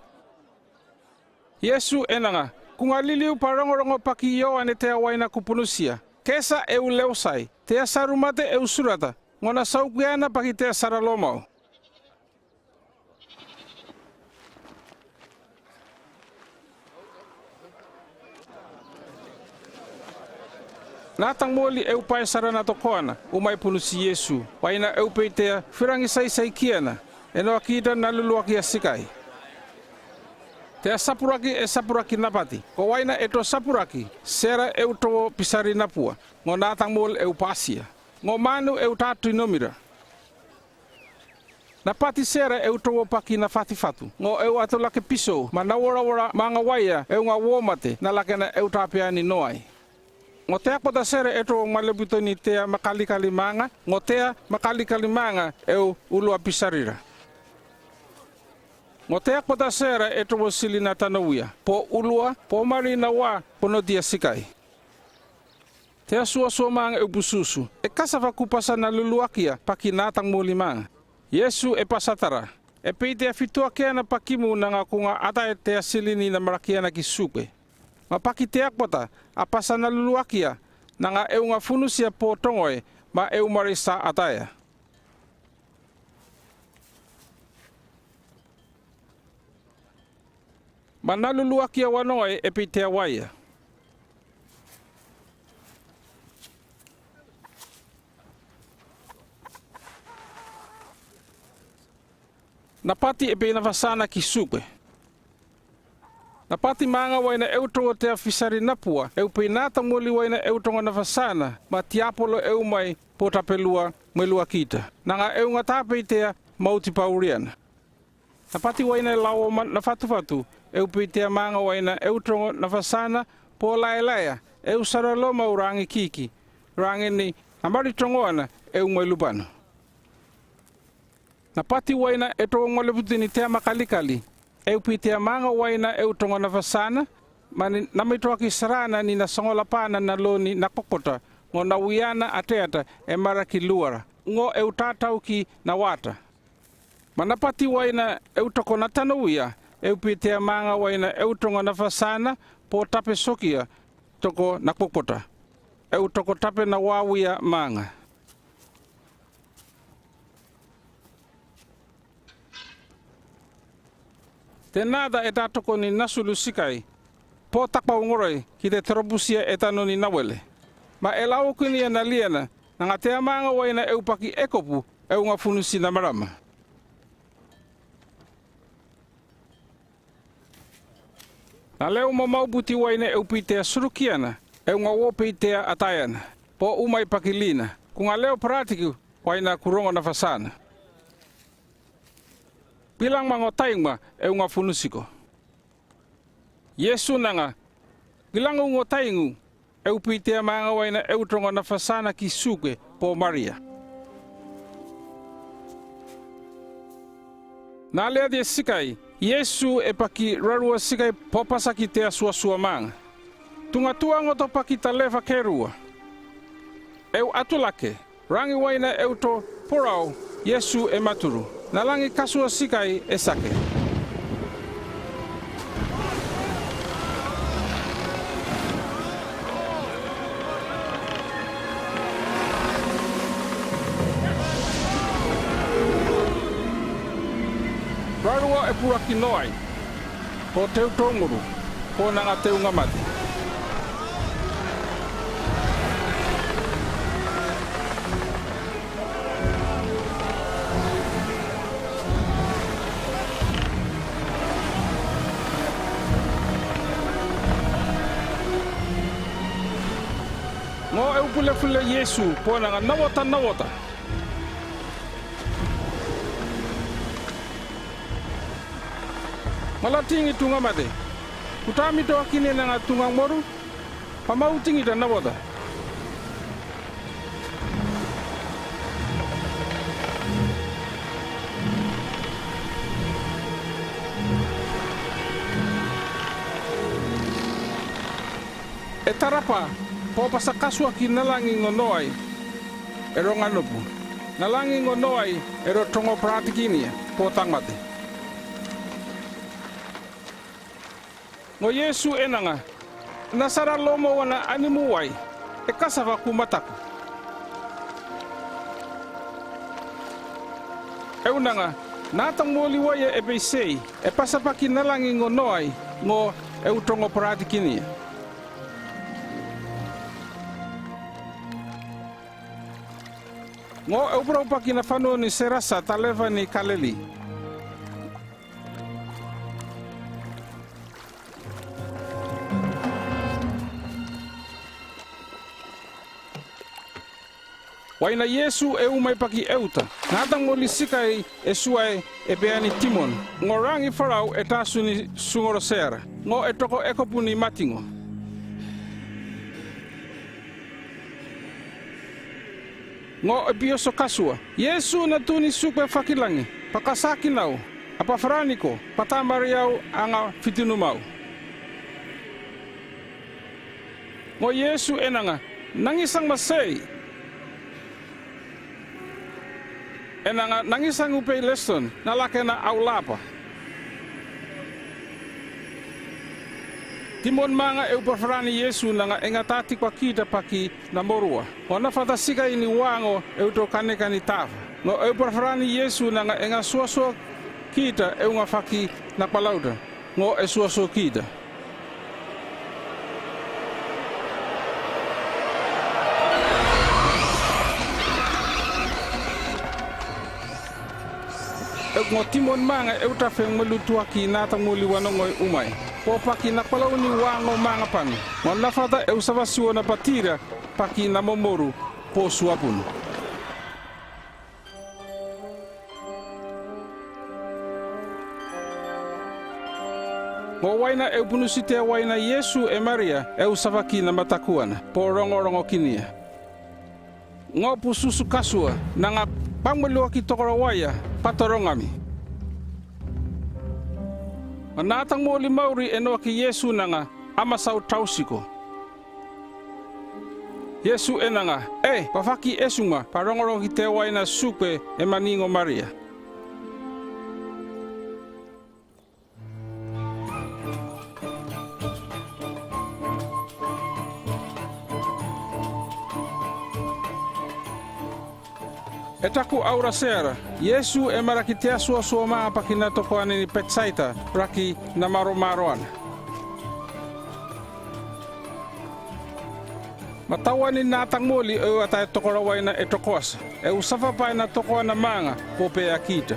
Iesu e nanga, ku nga liliu pa rongorongo paki Ioane te waina ku punusia. Kesa e u leusai, te saru mate e u surata, ngo na saukiana paki te saralomau. Na tangmoli eu paisara na tokoana, umai punusi Iesu, waina eu peitea firangisaisaikiana, e noakita na luluakia sikai. Te sapuraki e sapuraki napati, ko waina e to sapuraki, sera eu towo pisari napua, ngo na tangmol eu pasia. Ngo manu eu tatu inomira. Napati sera eu towo paki na fatifatu, ngo eu atolaki pisou, ma na worawora manga waia eu nga wo mate, na lakena eu tapeani noai. Ngo te akpota sera e towo maleputo ni te makalikali manga, ngo te makalikali manga eu ulua pisarira. Ngo te akpota sera e towo sili na tanouia, po ulua, po mari na wa, po notia sikai. Te asuasua manga eu pususu, e kasafa ku pasa na luluakia, paki na tangmoli manga. Iesu e pasatara, e peitea fituakiana pakimu nanga ku nga atae te silini na marakiana ki supe. Ma paki te akpota, a pasa na luluakia, nanga eu nga funusia po tongoe, ma eu marisa ataea. Ma na luluakia wanongoe e peitea waia. Napati e pei nafasana ki supe. Napati manga waina eu tongo te fisari napua, eu pei na tangmoli waina eu tongo nafasana, ma tiapolo eu mai, po tapelua, mweluakita. Nanga eu nga ta peitea, mautipauriana. Napati waina lawo ma nafatufatu, eu peitea manga waina eu tongo nafasana, po laelaea, eu saralomau rangikiki, rangini, amari tongoana, eu mwelupano. Napati waina e tongo maleputi ni te makalikali, eu peitea manga waina eu tongo nafasana, mani namitoaki sarana ni na songolapana na loni na kokota, Ngo na wiana ateata e mara ki luara, ngo eu tatau ki nawata. Ma napati waina eu toko na tanouia, eu pitea manga waina eu tongo na fasana, po tape sokia toko na kpokpota. Eu toko tape na wawia manga. Te nada eta toko ni nasulu sikai, po takpau ngoroi ki te toropusia eta noni nawele. Ma e laokinia na liana, nanga tea manga waina eu paki ekopu, eu nga funusi na marama. Naleo mamau buti waina eu pitea surukiana, eu nga wo pitea ataiana, po umai paki lina, ku ngaleo paratiki waina ku rongo na fasana. Pilang ma ngo taing ma, eu nga funusi ko. Iesu nanga, pilang u ngo taing u, eu pitea manga waina eu tongo na fasana ki suke po maria. Nalea dia sikai, Iesu e paki rarua sikai po pasaki tea suasua manga. Tunga tua ngoto paki talefa kerua. Eu atulake, rangi waina eu to porau, Iesu e maturu. Nalangi kasua sikai e sake. Rarua e puraki noai, ko teu tonguru, ko nanga teu nga mate. Ngo eu pulefule Iesu, po nanga nawata nawata. Malatingi tu nga mate. Kuta mitoakini nanga tu nga moru. Pamautingi ta nawata. E tarapa, po pasa kasua ki nalangi ngo noai, ero nga nopu. Nalangi ngo noai, ero tongo paratikinia, po tangmate. Ngo Iesu e nanga, na sara lomo wana animuai, e kasafa ku mataku. Eu nanga, na tangmoli waia e beisei, e pasa paki nalangi ngo noai, ngo eu tongo paratikinia. Ngo eu poro paki na fano ni Serasa talefa ni Kaleli. Waina Iesu e umai paki euta, na tangmoli sikai e suai e peani timon, ngo rangi farau e tasu ni sungoro seara, ngo e toko ekopu ni matingo. Ngo e pioso kasua, Iesu na tu ni supe fakilangi, pakasaki nau, apa farani ko, pata mariau anga fitinumau. Ngo Iesu e nanga, nangisang masei. E nanga, nangisang upei leston, na lake na au lapa. Timon manga eu parfarani Iesu nanga e nga tati kwa kita paki na morua. Ngo nafata sikai ni wango eu to kaneka ni tafa. Ngo eu parfarani Iesu nanga e nga suasua kita eu nga faki na palauta. Ngo e suasua kita. Eu ngo timon manga eu tafeng malutuaki na tangmoli wanongo i umai. Po paki na palau ni wango manga pami. Ngo nafata eu savasiwo na patira paki na momoru po suapun. Ngo waina eu punusitia waina Iesu e Maria eu safaki na matakuana, po rongorongokinia. Ngo pususu kasua, nanga pangmaluaki tokoro waia, patorongami. Nga na tangmoli mauri e noki Iesu nanga, amasau tausiko. Iesu e nanga, "E, bwa faki esuma bwa rongorongokite waina suke e mani ngo Maria." E taku aura seara, Iesu e maraki te asuasua manga bwa kina tokoane ni Petsaita, raki na maromaroana. Ma tauan ni natamoli e ua tae tokora waina e tokoasa, e u safa bwa e na tokoana manga, bwa pea kita.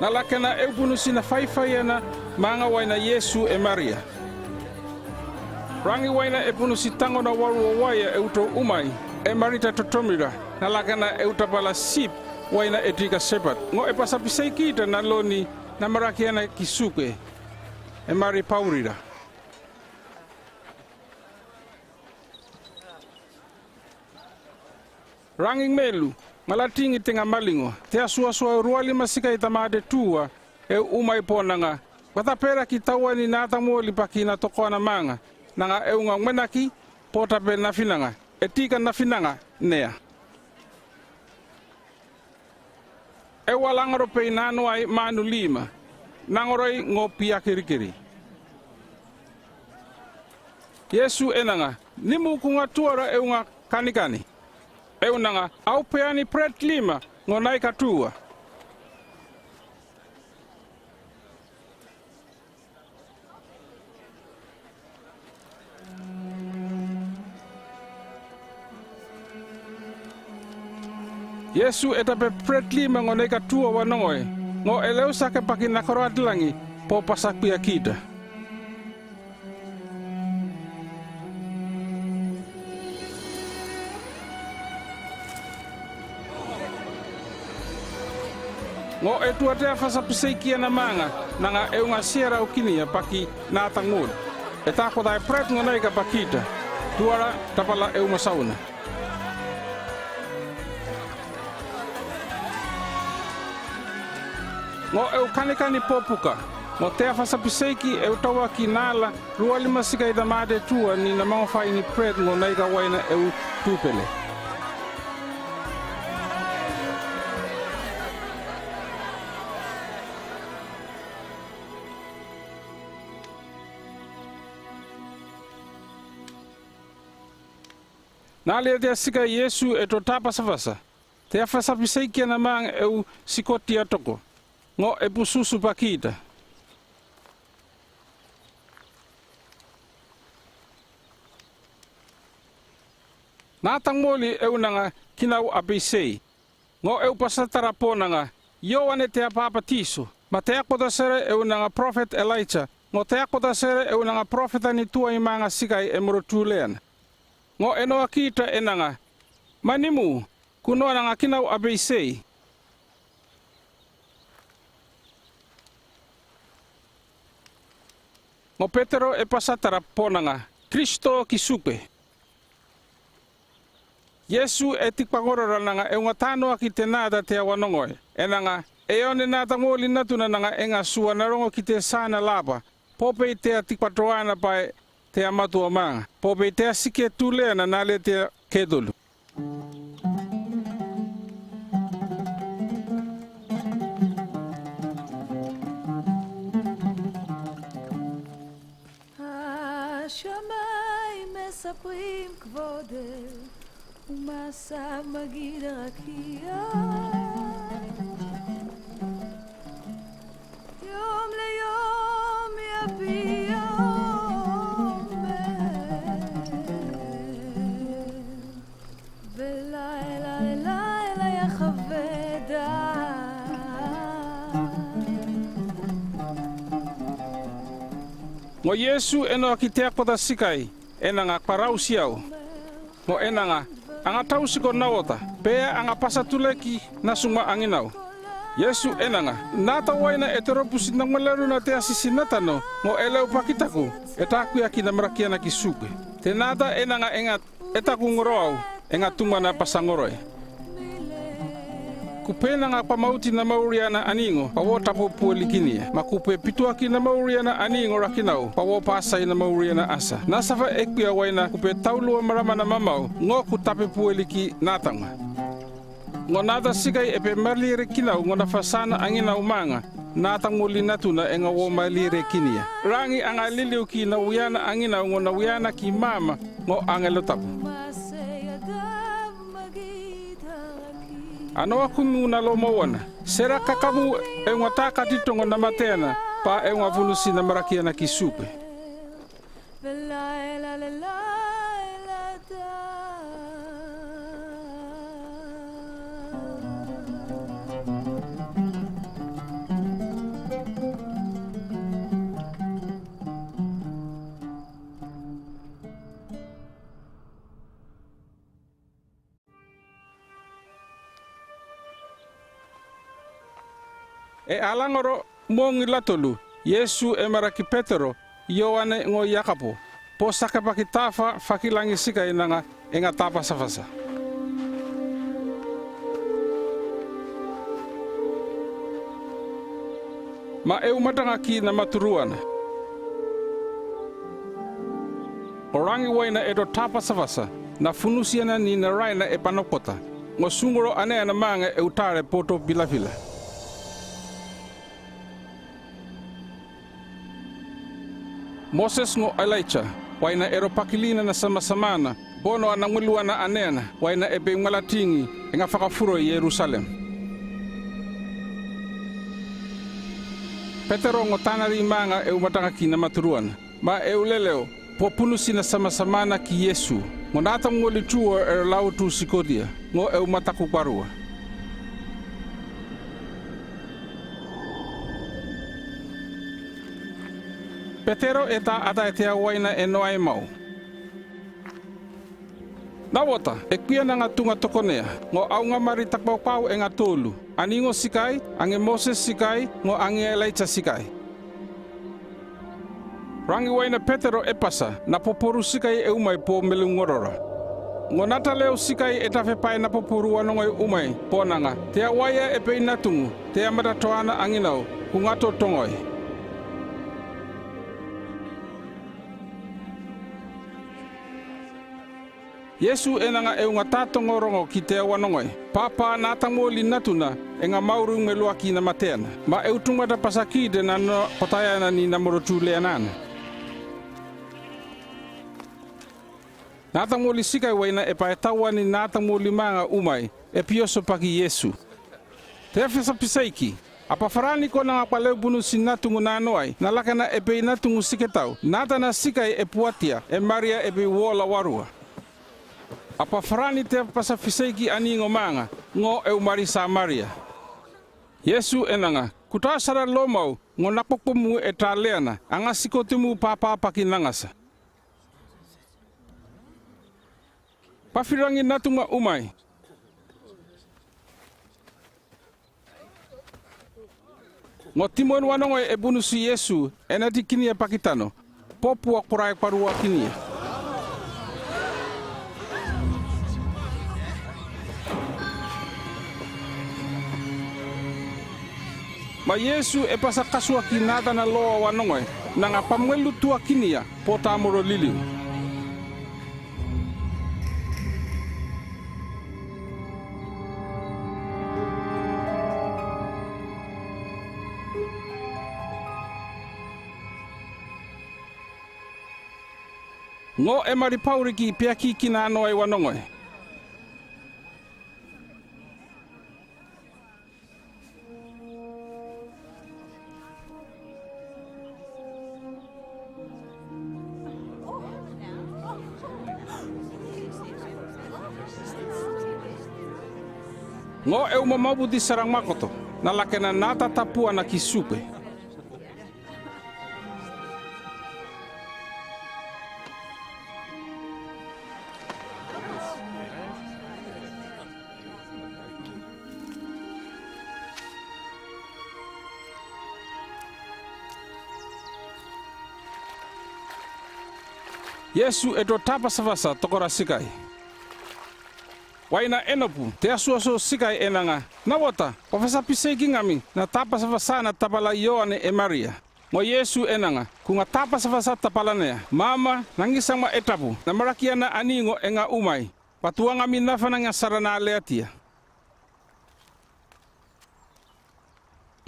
Nalakena e u bunusi na faifaiana manga waina Iesu e Maria. Rangi waina e bunusi tango na waru o waia e u tou umai, e marita totomira, nalakena e u tabala sip waina e tika sepat. Ngo e pasapiseikita na loni na marakiana ki suke, e mari paurira. Rangi melu, ngalatingi tenga malingo, te asuasua e u rualima sikai tamate tua, e u umai bwa nanga, "Bwa tabera ki tauan ni natamoli bwa kina tokoana manga, nanga e unga ngwenaki, bwa tabe nafinanga, e tika nafinanga nea." E ua langaro pei nanoai manu lima, nangoroi ngo pia kirikiri. Iesu e nanga, "Nimu kunga tuara e unga kanikani." E u nanga, "Au peani pret lima ngo naika tua." Iesu e tabe pret lima ngo naika tua wanongoe, ngo e leusake bwa kina koro atilangi, bwa pasapiakita. Ngo e tua te afasapiseikiana manga, nanga e unga siara ukinia bwa ki natamoli. E takotae pret ngo naika bwa kita, tuara tabala e u masauna. Ngo e u kanikani bwa buka, ngo te afasapiseiki e u tauaki nala rualima sikai tamate tua ni na mangofai ni pret ngo naika waina e u tupele. Nalia te asikai Iesu e to tapasapasa, te afasapiseikiana manga e u sikotia toko, ngo e bususu bwa kita. Natamoli e u nanga kinau apisei. Ngo e u pasatara bwa nanga, Ioane te apapatiso, ma te akotasere e u nanga profet Elaija, ngo te akotasere e u nanga profeta ni tuai manga sikai e moro tuleana. Ngo e noakita e nanga, ma nimu, kunoa nanga kinau apisei. Ngo Petero e pasatara bwa nanga, Kristo ki suke. Iesu e tikbangorara nanga e unga tanoaki te nata te awanongoe, e nanga, e one natamoli natuna nanga e nga sua na rongokite sana laba, bwa pei te atikbatoana bwa e te amatuamanga, bwa pei te asike tuleana nalia te ketolu. השמיים מספרים כבודך, ומעשיו מגיד הרקיע. יום ליום יביע אומר, ולילה ללילה יחווה דעת. Ngo Iesu e noaki te akota sikai, e nanga kwarausi au. Ngo e nanga, anga tausi ko naota, pea anga pasa tuleki na suma anginau. Iesu e nanga, nata waina e torobusi na ngweleru na te asisi natano, ngo e leubaki taku, e takuaki na marakiana ki suke. Te nata e nanga e nga e taku ngoro au, e nga tumana pasa ngoroe. Kupe nanga pamauti na mauriana aningo, pa wo tapupuelikinia. Ma kupe pituaki na mauriana aningo ra kinau, pa wo pasai na mauriana asa. Na safa ekbia waina kupe taulua marama na mamau, ngo ku tapupueliki natama. Ngo nata sikai e pe maliere kinau, ngo nafa sana anginau manga, nata moli natuna e nga wo malierekinia. Rangi a nga liliuki na wiana anginau, ngo na wiana ki mama, ngo angelo tapu. Anoa kumu na lomawana. Sera kakamu e nga takatito ngo na mateana, pa e nga vunusi na marakiana ki supe. E alangoro, mongi latolu, Iesu e maraki Petero, Ioane ngo Iakapo, po sakapaki tafa fakilangi sikai nanga e nga tapasafasa. Ma eu matangaki na maturuana. Ko rangi waina e do tapasafasa, na funusiana ni na raina e panokota. Ngo sungoro anaena manga eu tare poto pilapila. Moses ngo Elaija, waina e do pakilina na samasamana, bono ana mwiluana anaena, waina e pei malatingi, e nga fakafuro i Ierusalem. Petero ngo tanari manga eu matangaki na maturuana. Ma eu leleo, po punusi na samasamana ki Iesu. Ngo nata moli tuo e do lau tu sikotia, ngo eu mataku kwarua. Petero e ta ata e tia waina e noai mau. Nawata, e kuia nanga tunga tokonea, ngo au nga mari tapaupau e nga tolu. Aningo sikai, ange Moses sikai, ngo ange Elaija sikai. Rangi waina Petero e pasa, na poporu sikai e umai po melungorora. Ngo nata leo sikai e tafe pai na poporu wanongoi umai, po nanga, tia waia e pei natungu, tia matatoana anginau, ku nga totongoi. Iesu e nanga eu nga tatongorongo ki tia wanongoi. Papa, nata moli natuna, e nga mauru meluaki na mateana. Ma eu tungata pasakite na no kotaiana ni na moro tuleanana. Nata moli sikai waina e pai tawani nata moli manga umai, e pioso paki Iesu. Tia fasa fisaiki, a pafarani ko nanga pale bunusi natungu na noai, na lakena e pei natungu siketau, nata na sikai e puatia, e maria e pei wola warua. A pafarani tia fasa fisaiki aningo manga, ngo eu mari Samaria. Iesu e nanga, kuta sara lomau, ngo na kokomu e taleana, a nga sikotimu papa paki nangasa. Pafirangi natunga umai. Ngo timon wanongoi e bunusi Iesu, e nati kinia pakitano. Popua korai paruakinia. Ma Iesu e pasa kasuaki nata na loa wanongoi, nanga pamelu tuakinia, po ta moro liliu. Ngo e mari pauriki piakiki na noai wanongoi. Ngo eu mamabuti sara makoto, na lakena nata tapuana ki supe. Iesu e do tapasapasa tokora sikai. Waina enopu, te asuasu sikai e nanga, "Nawata, ko fasapiseiki ngami na tapasapasa na tapala Ioane e Maria." Ngo Iesu e nanga, "Kunga tapasapasa tapala nea, mama, nangisama e tapu, namarakiana aningo e nga umai, bwa tuangami nafananga sara na aleatia."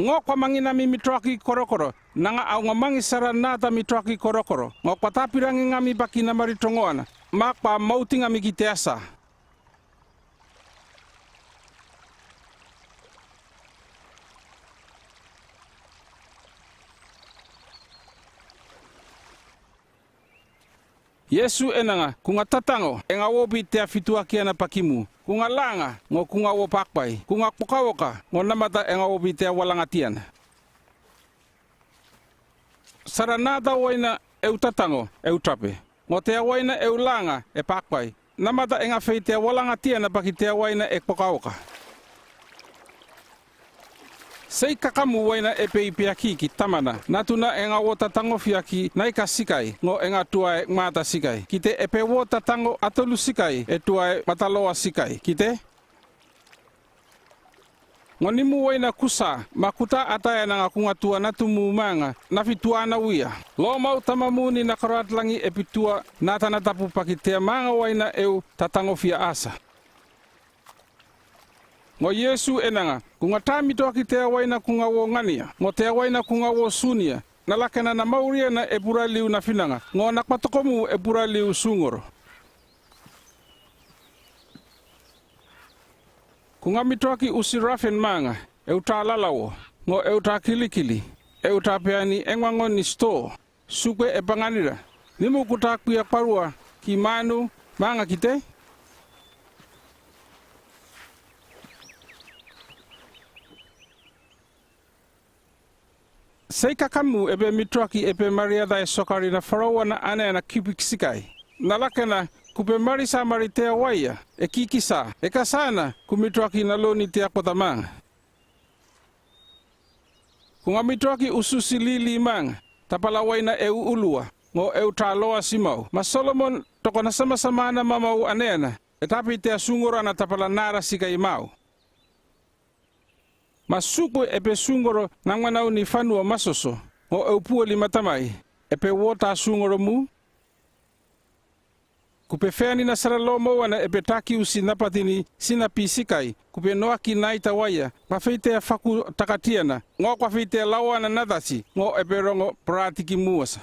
Ngo kwa manginami mitoaki korokoro, nanga aunga mangi sara nata mitoaki korokoro, ngo kwa tapirangingami baki na maritongoana, ma kwa mautingami ki te asa. Iesu e nanga, "Kunga tatango, e nga wobi te afituakiana baki mu. Kunga langa, ngo kunga wo pakpai. Kunga kpokawoka, ngo namata e nga wobi te awalangatiana. Sara nata waina eu tatango, eu tape. Ngo te awaina eu langa, e pakpai. Namata e nga fei te awalangatiana baki te awaina e kpokawoka." Sei kakamu waina e peipeaki ki Tamana, natuna e nga wo tatangofia ki naika sikai, ngo e nga tuai mata sikai. Ki te e pe wo tatango atolu sikai, e tuai mataloa sikai. Ki te? Ngo nimu waina kusa, ma kuta ataia nanga kunga tua natumu manga, nafituana wia. Lomau Tamamu ni na karaad langi e pitua nata na tapu baki te manga waina eu tatangofia asa. Ngo Iesu e nanga, "Kunga ta mitoaki te awaina kunga wo ngania, ngo te awaina kunga wo sunia, nalakena na mauriana e buraliu nafinanga, ngo na kwatokomu e buraliu sungoro. Kunga mitoaki usi rafen manga, eu ta lalawo, ngo eu ta kilikili, eu ta peani e ngwangon ni sito, sukwe e panganira, nimu kuta kuia kwarua ki manu manga." Ki te? Sei kakamu e pe mitoaki e pe mariata e sokari na farawana anaena kubik sikai. Nalakena, ku pe marisa mari te awaia, e kikisa, e kasana, ku mitoaki naloni te akota manga. Kunga mitoaki ususi lili manga, tapala waina eu ulua, ngo eu ta loa simau. Ma Solomon, tokona samasamana mamau anaena, e tabi te asungorana tapala nara sikai mau. Ma sukwe e pe sungoro na ngwanau ni fanua masoso, ngo eu puoli matamai, e pe wo ta sungoro mu. Ku pe feani na sara lomouana e pe taki usi napatini sinapi sikai, ku pe noaki naita waia, ma fei te afaku takatiana, ngo kwa fei te lawana natasi, ngo e pe rongo paratiki muasa.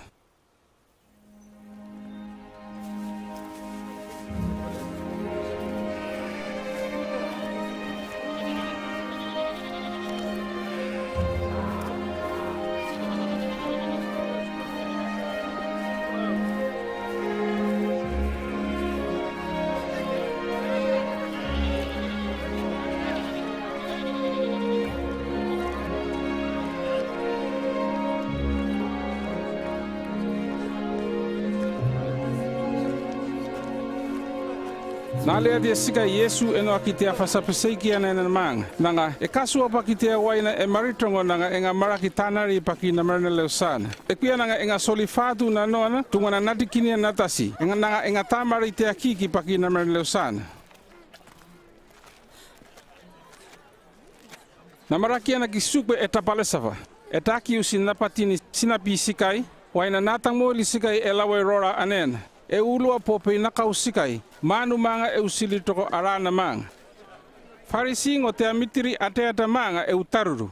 Na aleatia sikai Iesu e noaki te afasapaseiki anaena manga. Nanga, e kasua baki te awaina e maritongo nanga e nga maraki tanari baki na marinaleo sana. E kuia nanga e nga soli fatu nanoana, tungana natikinia natasi. E nga nanga e nga tamari te akiki baki na marinaleo sana. Na marakiana ki sukwe e tapalesafa. E taki usi napatini sinapi sikai, waina na tamouli sikai e lawe rora anaena. E ulua popei nakau sikai, manu manga eu sili toko arana manga. Farisi ngo te amitiri ateata manga eu taruru.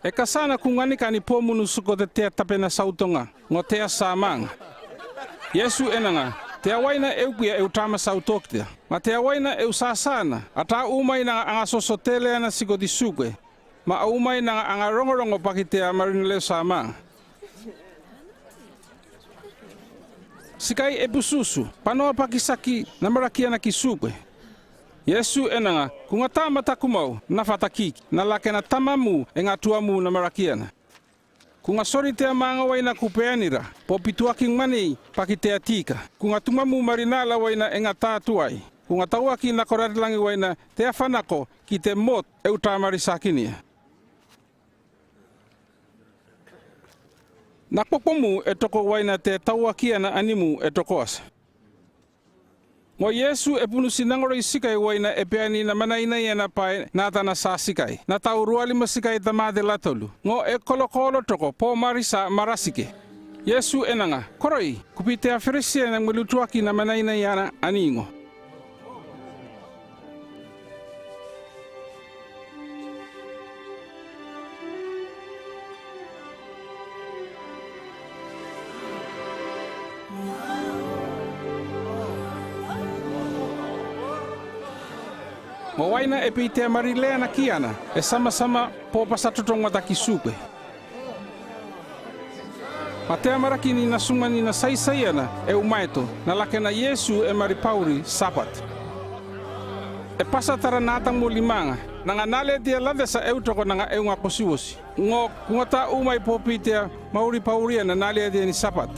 E kasana ku nganika ni pomunu soko te tea tapena sautonga, ngo te asa manga. Iesu e nanga, te awaina eu kuia eu tama sautokitia. Ma te awaina eu sasana, ata umai nanga a nga sosoteleana siko ti sukwe. Ma a umai nanga a nga rongorongo baki te marinaleo sa manga. Sikai e bususu, panoa baki saki na marakiana ki sukwe. Iesu e nanga, ku nga tama takumau, nafa takiki, nalakena Tamamu e nga tuamu na marakiana. Ku nga sori te manga waina ku peanira, bo bituaki ngmani baki te tika. Ku nga tumamu marinala waina e nga ta tuai. Ku nga tauaki nakoraad langi waina te afanako ki te mot eu ta marisakinia. Na kpokpomu e toko waina te tauakiana animu e tokoasa. Ngo Iesu e punusi nangoroi sikai waina e peani na manainaiana pae natana sa sikai, na tau rualima sikai tamate latolu. Ngo e kolokolo toko po marisa marasike. Iesu e nanga, koroi, kupitea Feresiana ngmulutuaki na manainaiana aningo. Ngo waina e peitea Marileana kiana, e samasama po pasatotongo taki sukwe. Ma te amaraki ni nasumani na saisaiana e umaeto, na lakena Iesu e mari pauri Sapat. E pasatara natang moli manga, nanga naleatia ladesa e utoko nanga e unga kosiwosi. Ngo kunga ta umai po peitea mauri pauriana naleatia ni Sapat.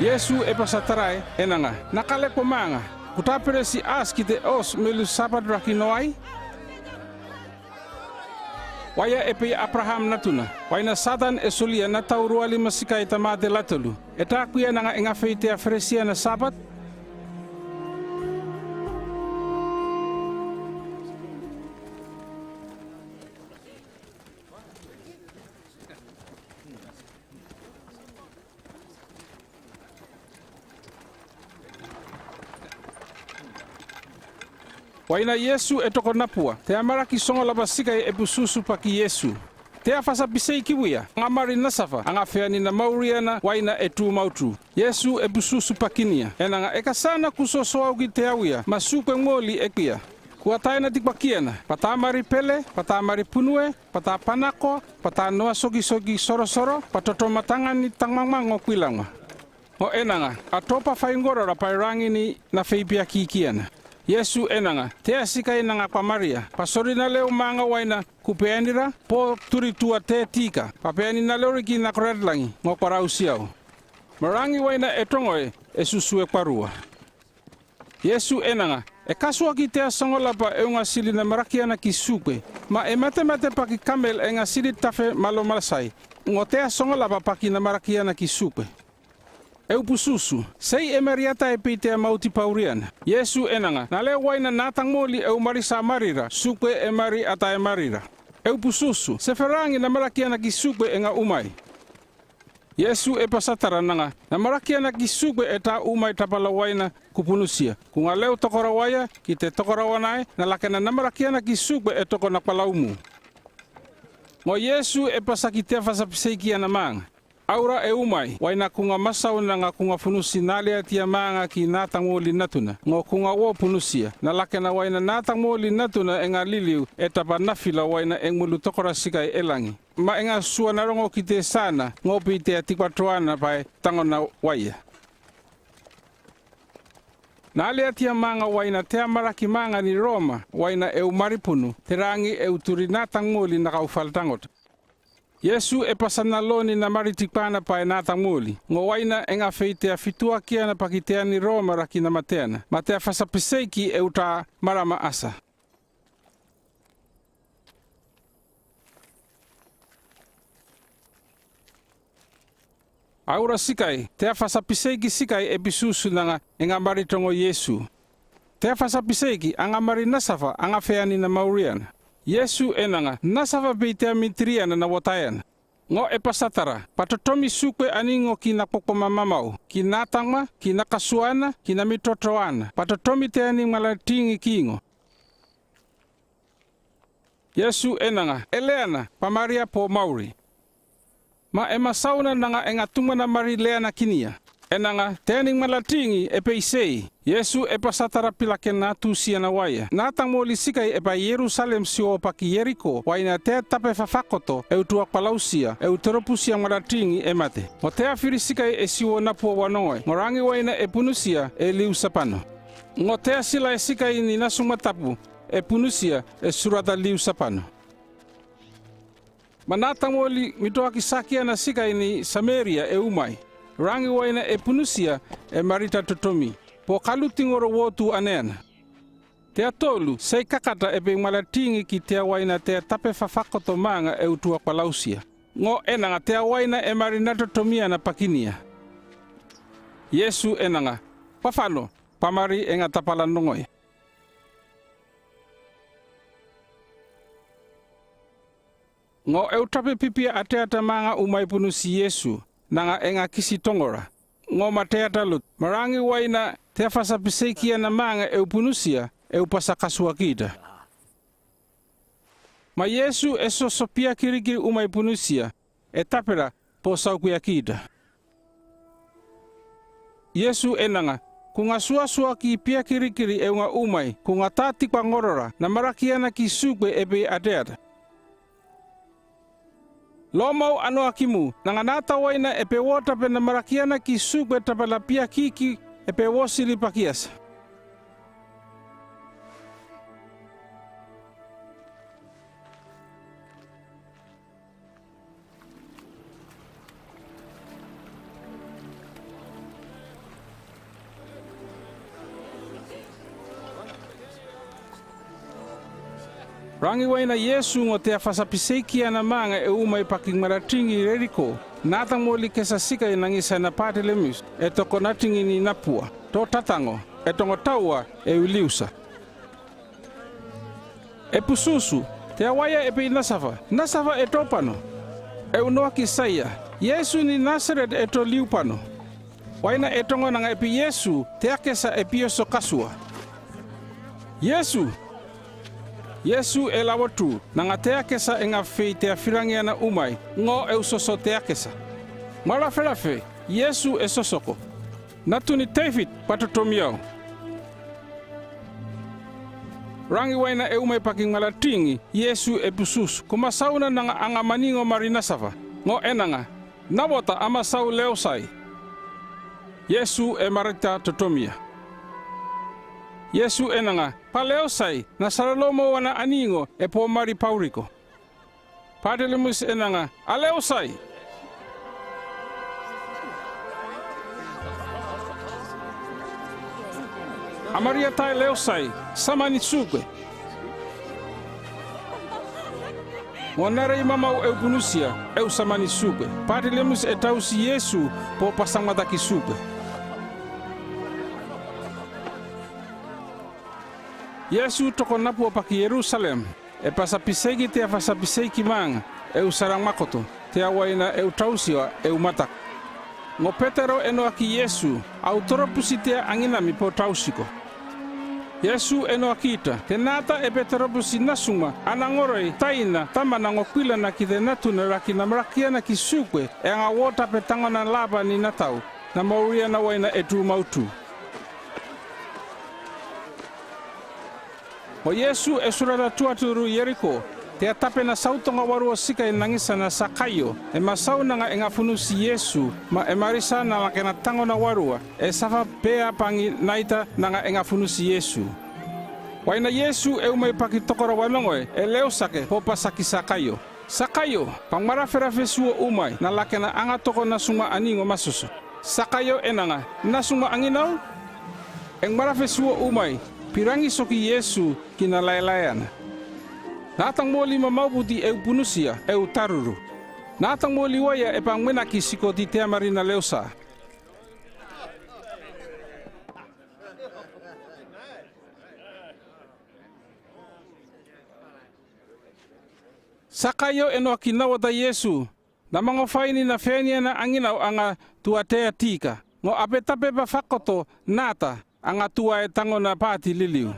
Iesu e pasatarae, e nanga, nakaleko manga, kuta peresi as ki te os melu Sapat raki noai? Waia e pei Abraham natuna, waina Satan e solia na tau rualima sikai tamate latolu. E takuia nanga e nga feitea Feresiana Sapat? Waina Iesu e toko napua, te amaraki songolapa sikai e pususu paki Iesu. Te a fasapiseiki wia, a nga mari nasafa, a nga feani na mauriana, waina e tumautu. Iesu e pususu pakinia, e nanga, e kasana ku sosouki te awia, ma sukwe moli e kia. Ku ataia na tikwakiana, pata mari pele, pata mari punue, pata panako, pata noa sokisoki sorosoro, patoto matanga ni tangmangmango kwilaunga. Ngo e nanga, atopa faingorara pae rangi ni na feipiakikiana. Iesu e nanga, te a sikai nanga kwa maria, pa sori nalew manga waina ku peanira, po turitua te tika, pa peani nalew riki nakoraad langi, ngo kwa rausiau. Ma rangi waina e tongoe, e susue kwarua. Iesu e nanga, e kasuaki te a songolapa e unga sili na marakiana ki sukwe, ma e matemate paki kamel e nga sili tafe ma lomasai, ngo te a songolapa paki na marakiana ki sukwe. Eu pususu, sei e mari ata e peitea mauti pauriana. Iesu e nanga, nalew waina natang moli eu marisa marira, sukwe e mari ata e marira. Eu pususu, se farangi na marakiana ki sukwe e nga umai. Iesu e pasatara nanga, na marakiana ki sukwe e ta umai tapala waina ku punusia. Ku ngalew tokorawaia, ki te tokorawa nai, na lakena na marakiana ki sukwe e toko na kwa laumu. Ngo Iesu e pasaki te a fasapaseikiana manga. Aura e umai, waina ku nga masaun nanga ku nga funusi naleatia manga ki natang moli natuna. Ngo ku nga wo punusia, na lakena waina natang moli natuna e nga liliu, e tapa nafila waina e ngmulu tokora sikai e langi. Ma e nga sua narongo ki te sana, ngo peitea tikwatoana pae tangona waia. Naleatia manga waina te a maraki manga ni Roma, waina eu mari punu, te rangi eu turi natang moli na kau fal tangota. Iesu e pasa naloni na mari tikwanapae natang moli, ngo waina e nga feitea fituakiana paki te a ni Roma raki na mateana, ma te a fasapaseiki eu ta marama asa. Aura sikai, te a fasapaseiki sikai e pisusu nanga e nga mari tongo Iesu. Te a fasapaseiki a nga mari nasafa a nga feani na mauriana. Iesu e nanga, nasafa peitea mitiriana na wotaiana. Ngo e pasatara, patotomi sukwe aningo ki na kokoma mamau, ki natangma, ki na kasuana, ki na mitotoana, patotomi te a ni malatingi kingo. Iesu e nanga, eleana, pa maria po mauri. Ma e masauna nanga e nga tumana mari leana kinia. E nanga, te a ni malatingi e peisei. Iesu e pasatara pilakena tusiana waia. Natang moli sikai e pai Ierusalem siwo paki Ieriko, waina te a tape fafakoto, eu tua kwalausia, eu teropusia malatingi e mate. Ngo te a firi sikai e siwo napua wanongoe, ngo rangi waina e punusia, e liu sapano. Ngo te a silae sikai ni nasung matapu, e punusia, e surata liu sapano. Ma natang moli mitoaki sakiana sikai ni Sameria e umai. Rangi waina e punusia, e marita totomi. Po kalu tingoro wotu aneana. Te a tolu, sei kakata e pei malatingi ki te a waina te a tape fafakoto manga eu tua kwalausia. Ngo e nanga te a waina e mari natotomiana pakinia. Iesu e nanga, pafano, pamari e nga tapalan nongoia. Ngo eu tape pipia ateata manga umai bunusi Iesu, nanga e nga kisi tongora. Ngo mateata lutu, ma rangi waina te a fasa piseikiana manga eu bunusia, eu pasa kasuakita. Ma Iesu e soso pia kirikiri umai bunusia, e tapera, po saukiakita. Iesu e nanga, ku nga suasua ki pia kirikiri eu nga umai, ku nga tati kwa ngorora, na marakiana ki sukwe e pei ateata. Lomou a noa kimu, nanga nata waina e pe wota pe na marakiana ki sukwe tapela pia kiki e pe wosiri pakiasa. Rangi waina Iesu ngo te a fasa piseikiana manga e umai paki ngmaratingi Ieriko, nata moli kesa sikai nangisa na Patelemis, e toko natingi ni Napua, to tatango, e tongo taua, eu liusa. E pususu, te a waia e pei nasafa, nasafa e to pano. Eu noa ki saia, Iesu ni Nasaret e to liu pano. Waina e tongo nanga e pei Iesu, te a kesa e pioso kasua. Iesu! Iesu e lawa tu, nanga te a kesa e nga fei te a firangiana umai, ngo eu soso te a kesa. Maraferafe, Iesu e sosoko. Natu ni Tefit, patotomi au. Rangi waina e umai paki ngmaratingi, Iesu e pususu, ku masauna nanga a nga maningo mari nasafa. Ngo e nanga, na wota a masau leosai. Iesu e marita totomia. Iesu e nanga, pa leosai, na saralomo wana aningo e po mari pauriko. Patelemis e nanga, a leosai. A mariatai leosai, sama ni sukwe. Ngo nare i mamau eu bunusia, eu sama ni sukwe. Patelemis e tausi Iesu, po pasamata ki sukwe. Iesu toko Napua paki Ierusalem, e pasa piseiki te a fasa piseiki manga, eu sarang makoto, te a waina eu tausia, eu matak. Ngo Petero e noa ki Iesu, au toropusi te a anginami po tausiko. Iesu e noa kita, te nata e pe toropusi nasuma, a na ngoroi, taina, tamana ngo kuilana ki te natuna raki na marakiana ki sukwe, e a nga wota pe tangona laba ni natau, na mauria na waina e tumau tu. Mo Iesu e surata tuaturu Ieriko, te a tape na sautonga warua sikai nangisa na Sakaio, e masau nanga e nga funusi Iesu, ma e marisa na lakena tangona warua, e safa pea pangi naita nanga e nga funusi Iesu. Waina Iesu e umai paki tokora wanongoe, e leosake, po pasa ki Sakaio. Sakaio, pa ngmaraferafe suo umai, na lakena a nga toko nasuma aningo masoso. Sakaio e nanga, nasuma anginau? E ngmarafe suo umai, pirangiso ki Iesu, ki na laelaeana. Nata moli mamau buti eu bunusia, eu taruru. Nata moli waia e pa ngmenaki siko ti te a marina leosa. Sakaio e noa ki nawata Iesu, na mangofaini na feaniana anginau a nga tua te a tika. Ngo a pe tape pa fakoto nata a nga tua e tangona pati liliu.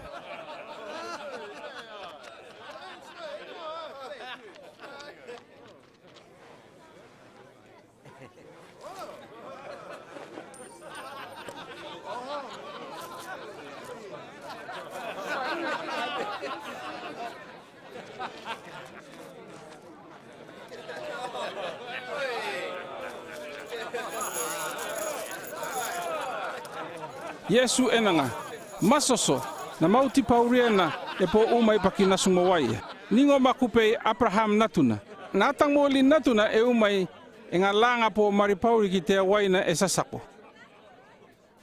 Iesu e nanga, masoso, na mauti pauriana e po umai paki nasuma waia. Ningo maku pei Abraham natuna. Nata moli natuna e umai e nga langa po mari pauri ki te a waina e sasako.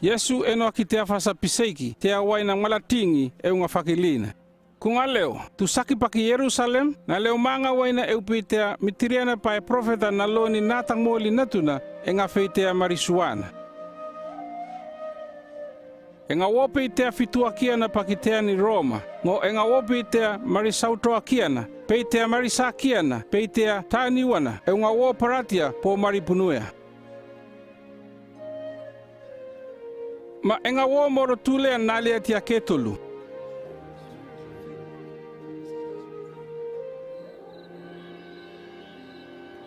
Iesu e noa ki te a fasa piseiki, te a waina malatingi e unga fakilina. Ku nga leo, tu saki paki Ierusalem, na leo manga waina e upi te a mitiriana pa e profeta na loni nata moli natuna e nga fei te a marisuana. E nga uo peitea fituakiana paki tean ni Roma, ngo e nga uo peitea marisautoakiana, peitea marisakiana, peitea taniwana, e nga uo paratia po maripunuea. Ma e nga uo moro tulean nalia tia ke tolu.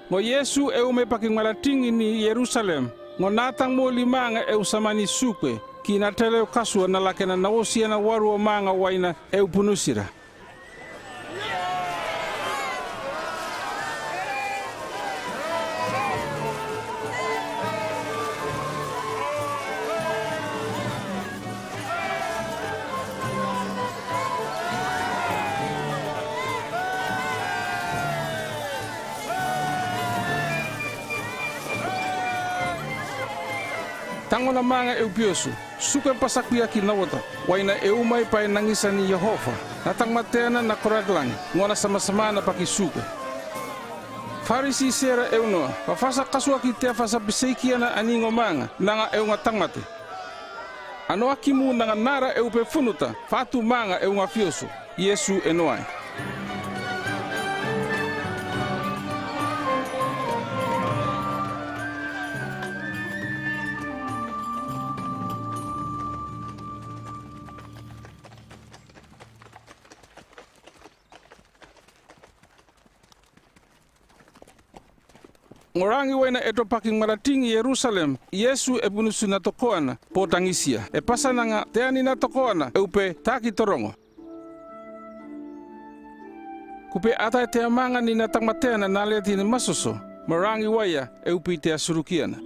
Ngo Iesu e ume paki ngmalatingi ni Ierusalem, ngo natang moli manga e u samani sukwe, ki natele u kasua nalake na nawosiana waruo manga waina e u punusira. Tangona manga e u piosu, sukwe pasakuya ki nawata, waina e umai pae nangisa ni Iehova, na tangmateana na koradelangi, ngo na samasamana paki sukwe. Farisi sera e unoa, fafasa kasua ki tea fasa piseikiana aningo manga, nanga e unga tangmate. Anoa kimu nanga nara e u pefunuta, fatu manga e unga fiosu. Iesu e noai. Ngo rangi waina e to paki ngmalatingi Ierusalem, Iesu e bunusi na tokoana, po tangisia. E pasa nanga tean ni na tokoana, e upe taki torongo. Kupe atae tea manga ni na tangmateana nalia ti ni masoso, ma rangi waia, e upe tea surukiana.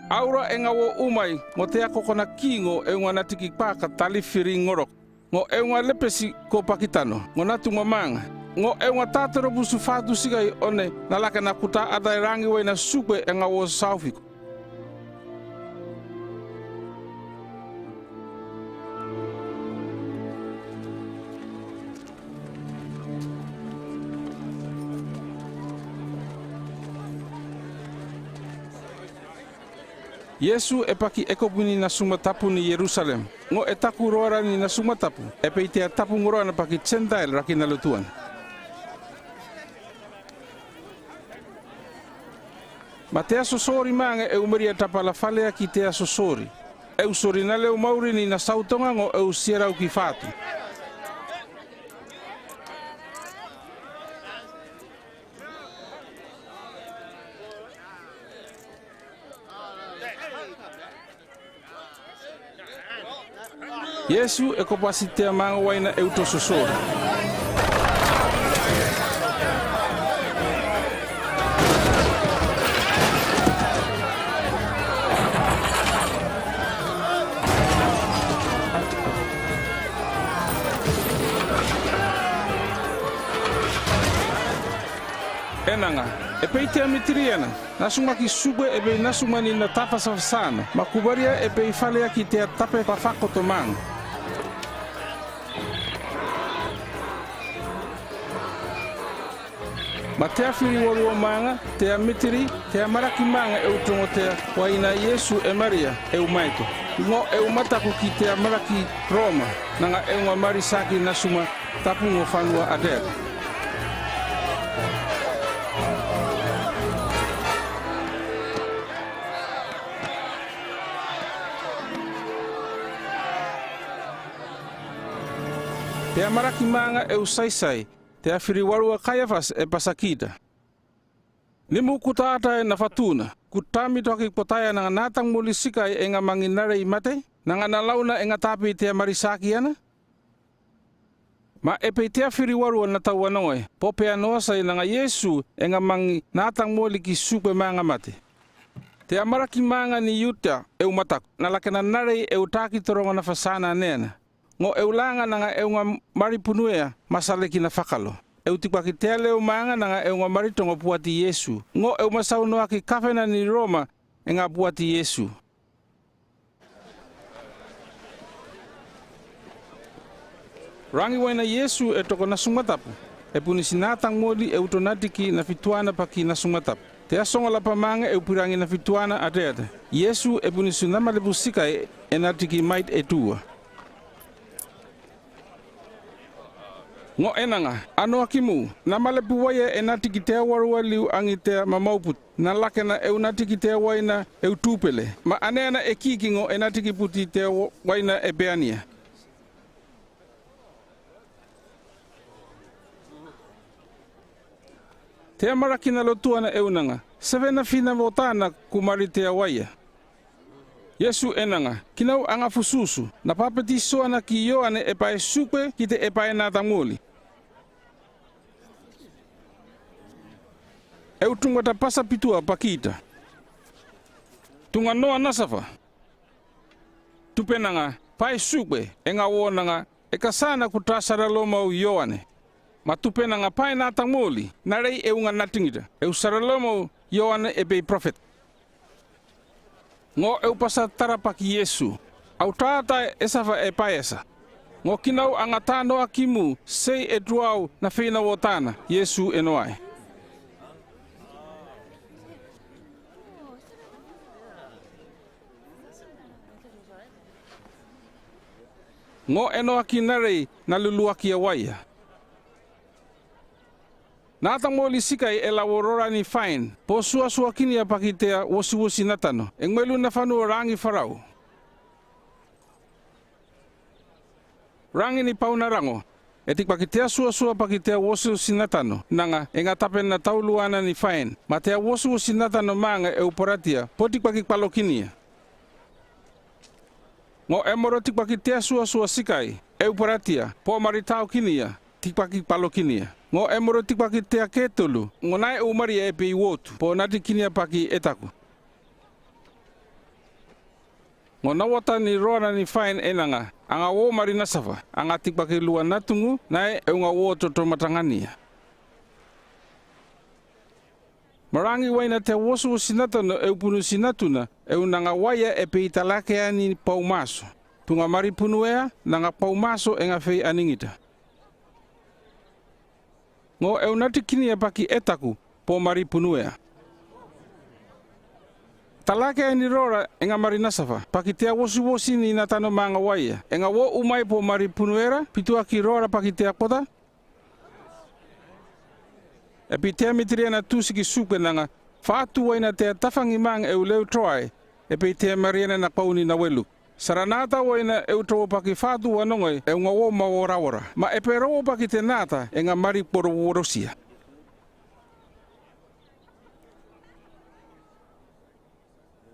Aura e nga uo umai, ngo tea kokona kingo e unga natiki paka tali firi ngorok. Ngo e unga lepesi ko pakitano, ngo na tungomanga. Ngo e unga tatero busu fatu sikai one, nalake na kuta atae rangi waina sukwe e nga uo saufiko. Iesu e paki e kopu ni na suma tapu ni Ierusalem. Ngo e taku roara ni na suma tapu, e peitea tapu ngoroana paki Gentile raki na lotuan. Ma tea sosori manga e umeria tapala falea ki tea sosori. E u sori nale u mauri ni na sautonga ngo e u sierau ki fatu. Iesu e kopasi tea manga waina e u to sosori. E nanga, e peitea mitiriana, na suma ki sukwe e pei na suma ni na tafasafasana, ma kubaria e pei falea ki tea tape pafakoto manga. Ma tea firi waruo manga, tea mitiri, tea maraki manga e u tongotea, waina Iesu e maria, e u maito. Ngo e u mataku ki tea maraki Roma, nanga e unga marisaki na suma tapu ngo fanua atel. Tea maraki manga e u saisai, tea firi waruo Kaiafas e pasakita. Ni mu kuta atae na fatuna, kuta mitoaki kotaia nanga natang moli sikai e nga mangi narei mate, nanga na launa e nga tapi tea marisakiana? Ma e peitea firi waruo na tauanongai, po pea noasai nanga Iesu e nga mangi natang moli ki sukwe manga mate. Tea maraki manga ni Iuta e u mataku, nalake na narei e u taki torongo na fasana neana. Ngo e u langa nanga e unga maripunuea, ma sale ki na fakalo. E u tikwaki tea leo manga nanga e unga maritongo puati Iesu. Ngo e u masaunoaki kafena ni Roma, e nga puati Iesu. Rangi waina Iesu e toko na suma tapu, e punisi natang moli e u to natiki na fituana paki na suma tapu. Tea songola pa manga e u pirangi na fituana ateate. Iesu e punisu namalepu sikai e natiki maid e tua. Ngo enanga, anoa kimu, namalepu waia e natiki teawarua liu angin tea mamauput, nalakena eu natiki teawaina eu tupele, ma aneana e kiki ngo e natiki puti teawaina e peania. Tea maraki nalotuna eu nanga, sewe nafina wotana ku mari teawaia? Iesu enanga, kinau anga fususu, napapatisoana ki Ioane e pae supe ki te e pae natamoli. Eu tungata pasapitua pakita. Tunganoa nasafa. Tupenanga, pae supe, e nga wonanga, e kasana ku ta saralomau Ioane. Ma tupenanga pae natamoli, nalei e unga natingita, eu saralomau Ioane e pei profeta. Ngo eu pasa tara paki Iesu, au tata e safa e pae asa. Ngo kinau anga tanoa kimu, sei e tuau nafina wotana, Iesu e noai. Ngo enoa ki nalei naluluakia waia. Natamoli sikai e lawo rora ni fain, po suasuakinia paki tea wosiwosi natano, e ngwelu nafanua rangi farau. Rangi ni pauna rango, e tikpaki tea suasua paki tea wosiwosi natano, nanga e nga tapen na tauluana ni fain, ma tea wosiwosi natano manga eu paratia, po tikpaki palokinia. Ngo e moro tikpaki tea suasua sikai, eu paratia, po mari taukinia, tikpaki palokinia. Ngo e moro tikpaki tea ketolu, ngo nai eu maria e pei wotu, po natikinia paki e taku. Ngo nawata ni roana ni fain enanga, anga wo mari nasafa, anga tikpaki lua natungu, nai eu nga wo toto matangania. Marangi waina tea wosiwosi natano eu punusi natuna, eu nanga waia e pei talakeani paumaso. Tunga mari punuea, nanga paumaso e nga fei aningita. Ngo eu natikinia paki e taku, po mari punuea. Talakeani rora e nga mari nasafa, paki tea wosiwosi ni natano manga waia, e nga wo umai po mari punuera, pituaki rora paki tea kota. E pei tea mitiriana tusi ki supe nanga, fatu waina tea tafangi manga eu leu toai, e pei tea mariana na kauni na welu. Saranata waina eu towo paki fatu wanongoi eu nga wo maworawora. Ma e pei rowo paki te nata e nga mari poro worosia.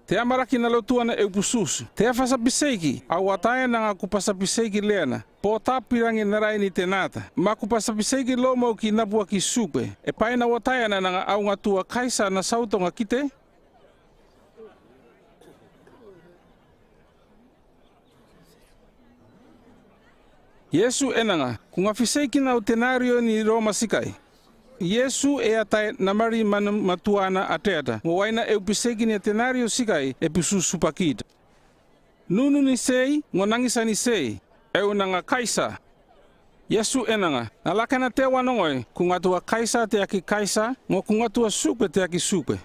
Tea maraki nalotuana eu pususu. Tea fasapiseiki, au ataia nanga ku pasapiseiki leana. Po ta pirangi narai ni te nata. Ma ku pasapiseiki lomau ki napua ki supe. E paina wataia na nanga au nga tua kaisa na sautonga kite. Iesu enanga, ku nga fiseiki nau tenario ni Roma sikai. Iesu e atai na mari manumatuana ateata, mo waina eu piseikinia tenario sikai e pususu pakita. Nunu ni sei, ngo nangisa ni sei, eu nanga kaisa. Iesu enanga, na lakena te wanongoi, ku nga tua kaisa te aki kaisa, ngo ku nga tua supe te aki supe.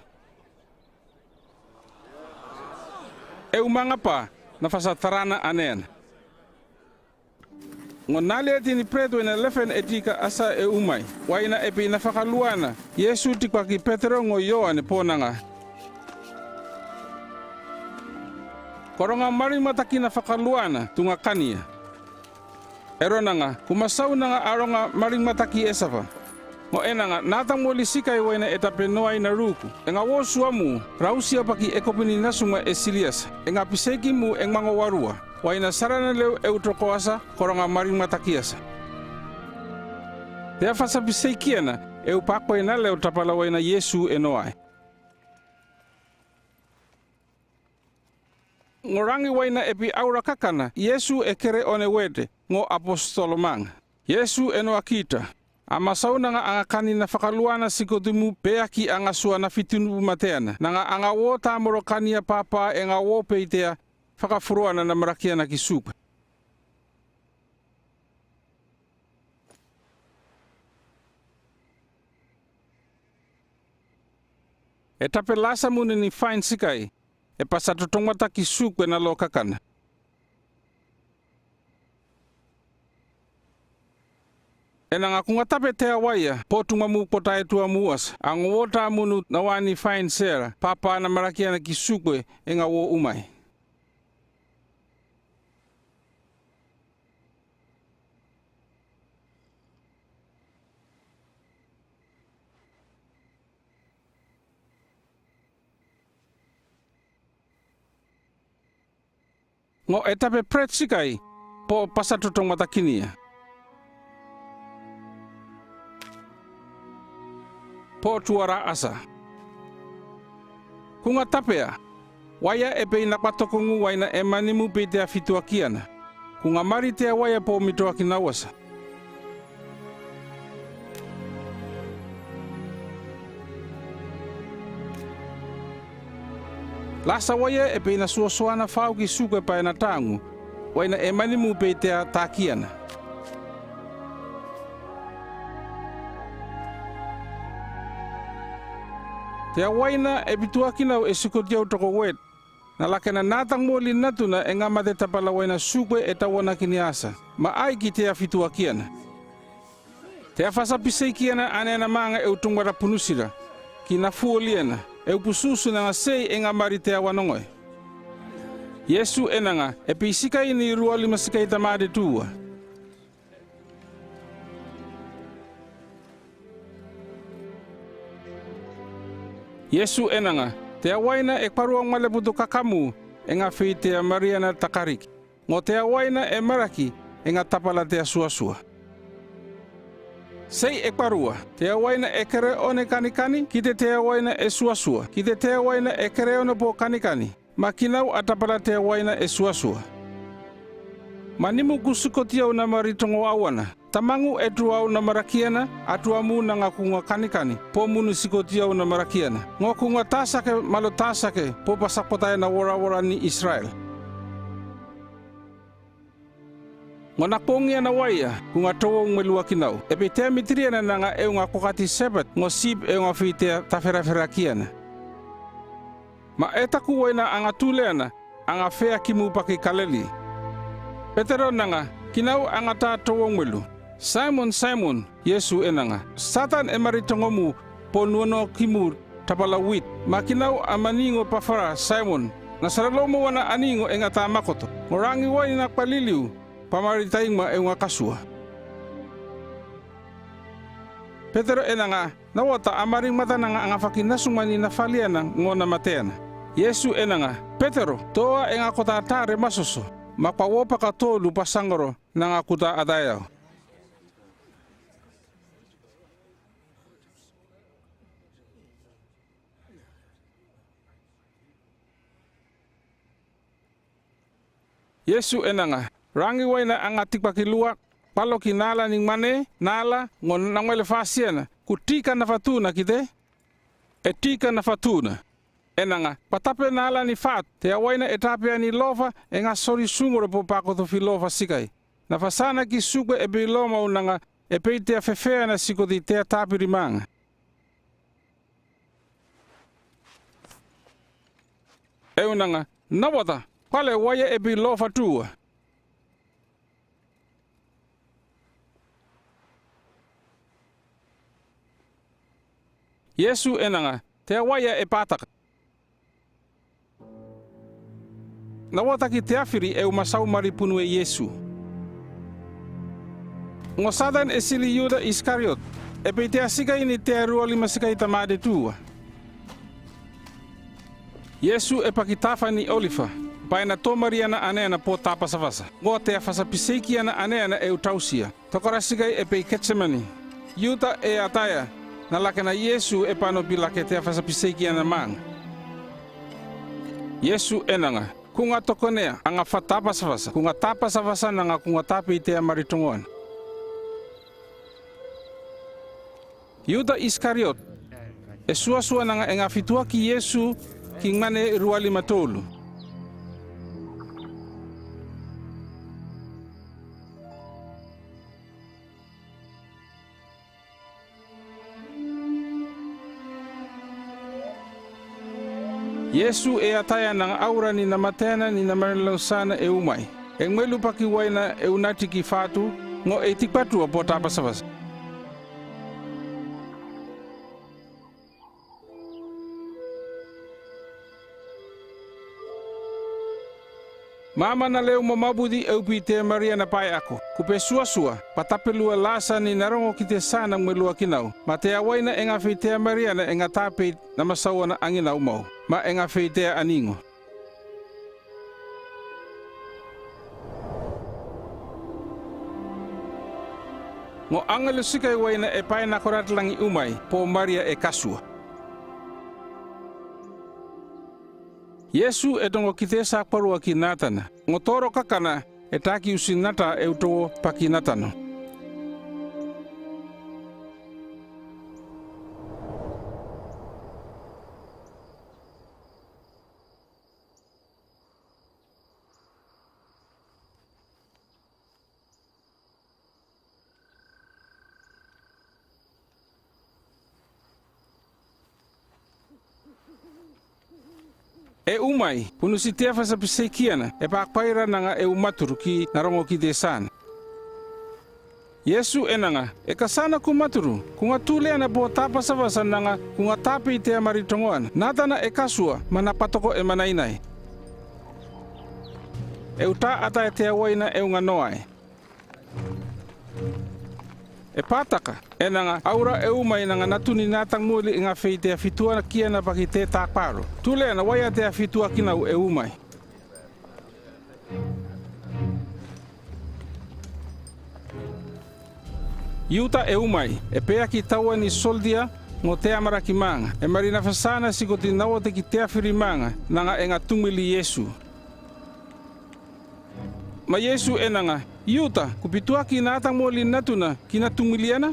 Eu manga pa, na fasa tarana anena. Ngo nalieti ni pretu ena lefen e tika asa e umai. Waina e pei na fakaluana, Iesu tikpaki Petero ngo Ioane ponanga. Koronga mari mataki na fakaluana, tunga kania. Eronanga, ku masau nanga aronga mari mataki esafa. Ngo enanga, nata moli sikai waina e tape noai na ruku. E nga wosu amu, rausia paki e kopi ni nasunga e siliasa. E nga piseiki mu e mango warua. Waina sarana leu eu toko asa, koronga mari mataki asa. Tea fasa piseikiana, eu pakoi na leu tapala waina Iesu e noai. Ngo rangi waina e pei aura kakana, Iesu e kere one wete, ngo apostolo manga. Iesu e noa kita. A masau nanga anga kani na fakaluana sikotimu pe aki anga sua na fitinupu mateana. Nanga anga wo ta moro kania papa e nga wo peitea, fakafuruana na marakiana ki supe. E tape lasa muni ni fain sikai, e pasa totoumata ki suke na lo kakana. E nanga kunga tape te awaia, po tungamu ko taetuamu asa, a ngowo tamunu na wani fain sera, papa na marakiana ki suke e nga wo umai. Ngo e tape pret sikai, po pasa totoumata kinia. Po tuara asa. Kunga tapea, waia e pei nakwa tokongu waina e manimu pei te afituakiana. Kunga mari te awaia po mitoaki nawasa. Lasa waia e pei na suasuana fau ki suke pae na tangu, waina e manimu pei te atakiana. Te awaina e pituaki nau e sikoti au toko wet, na lake na natang moli natuna e nga mate tapala waina suke e tawana kinia asa, ma aiki te afituakiana. Te afasa piseikiana aneana manga e utumwara punusira, ki nafuoliana, e upususu nanga sei e nga mari te awa nongoe. Iesu e nanga, e pisikai ni rualima sikai tamadetua. Iesu e nanga, te awaina e kwarua maleputu kakamu, e nga fei te amariana takariki. Ngo te awaina e maraki, e nga tapala te asuasua. Sei e kwarua, te awaina e kere one kanikani, ki te te awaina e suasua, ki te te awaina e kere one po kanikani, ma kinau a tapala te awaina e suasua. Manimu ku sikoti au na mari tongo awana, tamangu e tuau na marakiana, atuamu nanga kunga kanikani, po munu sikoti au na marakiana. Ngo kunga tasake, malo tasake, po pasakotae na warawara ni Israel. Ngo nakongia na waia, kunga towo ngmelua kinau. E pei te amitiriana nanga e unga kokati sepet, ngo sip e unga fei te taferaferakiana. Ma e taku waina a nga tuleana, a nga fea kimu paki Kaleli. Petero nanga, kinau a nga ta towo ngmelu. Saimon, Saimon, Iesu e nanga, Satan e mari tongomu, po nuono kimu tapala wit. Ma kinau a maningo pafara, Saimon, na saralomo wana aningo e nga ta makoto. Mo rangi waina kwa liliu, pamari taima e unga kasua. Petero e nanga, nawata a mari mata nanga a nga faki nasumani na faliana ngo na mateana. Iesu e nanga, Petero, toa e nga ko ta tare masoso, ma kwa wopa ka tolu pasangoro nanga ku ta ataeau. Iesu e nanga, rangi waina a nga tikpaki lua, palo ki nala ni mane, nala, ngo nangwele fasiana, ku tika na fatuna ki te, e tika na fatuna. E nanga, patape nala ni fat, te awaina e tapea ni lofa, e nga sori sungoro po pakoto fi lofa sikai. Na fasana ki suke e pei loma u nanga, e pei te afefea na sikoti te atapirimanga. E u nanga, nawata, pale waia e pei lofa tua. Iesu e nanga, te awaia e pataka. Nawata ki te afiri e uma sau mari punu e Iesu. Ngo Satan e sili Iuta Iskariot, e pei te asikai ni te arualima sikai tamadetua. Iesu e paki tafa ni Olifa, paina tomariana aneana po tapasafasa. Ngo te afasa piseikiana aneana e u tausia. Tokara sikai e pei Ketsemani. Iuta e ataia, na lake na Iesu e pano pi lake te afasa piseikiana manga. Iesu e nanga, kunga tokonea, a nga fa tapasafasa, kunga tapasafasa nanga kunga tapei te amari tongoana. Iuta Iskariot, e suasua nanga e nga fituaki Iesu, ki mane rualima tolu. Iesu e ataia nanga aura ni namateana ni namarinlausaana e umai. E ngmai lupaki waina e unati ki fatu, ngo e tipatua po tapasapasa. Mama naleu mo mabudi e upitea Mariana pae ako, kupe suasua, patapelua lasa ni narongo ki te sana ngmelua kinau, ma te awaina e nga feitea Mariana e nga tapei namasauana anginau mau, ma e nga feitea aningo. Ngo angelu sikai waina e pae nakorat langi umai, po Maria e kasua. Iesu e tongo ki te sakparua ki natana, ngo toro kakana, e taki usi nata e utowo paki natano. E umai, punusi te afasa piseikiana, e pakpaira nanga e umaturu ki narongo ki te sana. Iesu e nanga, e kasana ku maturu, ku nga tuleana po tapasapasa nanga, ku nga tapei te amari tongoana, natana e kasua, ma napatoko e manainai. E uta atae te awaina e unganoae. E pataka, e nanga, aura e umai nanga natuni natang moli e nga feitea fituakiana paki te taparo. Tuleana waia te afituakinau e umai. Iuta e umai, e peaki taua ni soldia, ngo te amara ki manga, e mari nafasana sikoti naote ki te afiri manga, nanga e nga tungmili Iesu. Ma Iesu e nanga, Iuta, ku pituaki natang moli natuna, ki na tungmiliana?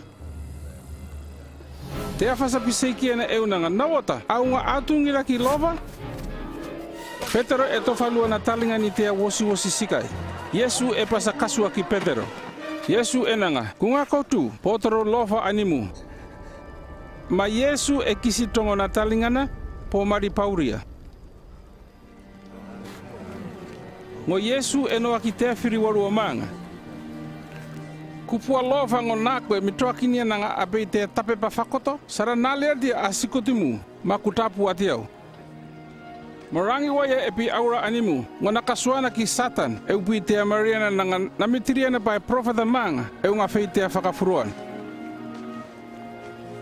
Te afasa piseikiana e unanga, naota, au nga atungiraki lova? Petero e tofalua na talinga ni te awosiwosi sikai. Iesu e pasa kasua ki Petero. Iesu e nanga, ku nga kotu, po toro lofa animu. Ma Iesu e kisi tongo na talingana, po mari pauria. Ngo Iesu e noa ki te afiri warua manga. Kupua lofa ngo nako e mitoakinia nanga apei te tapepa fakoto, sara naleatia a sikotimu, ma ku tapu atiau. Mo rangi waia e pi aura animu, ngo na kasuana ki Satan, e upitea Mariana nanga namitiriana pae profeta manga, e unga feitea fakafuruan.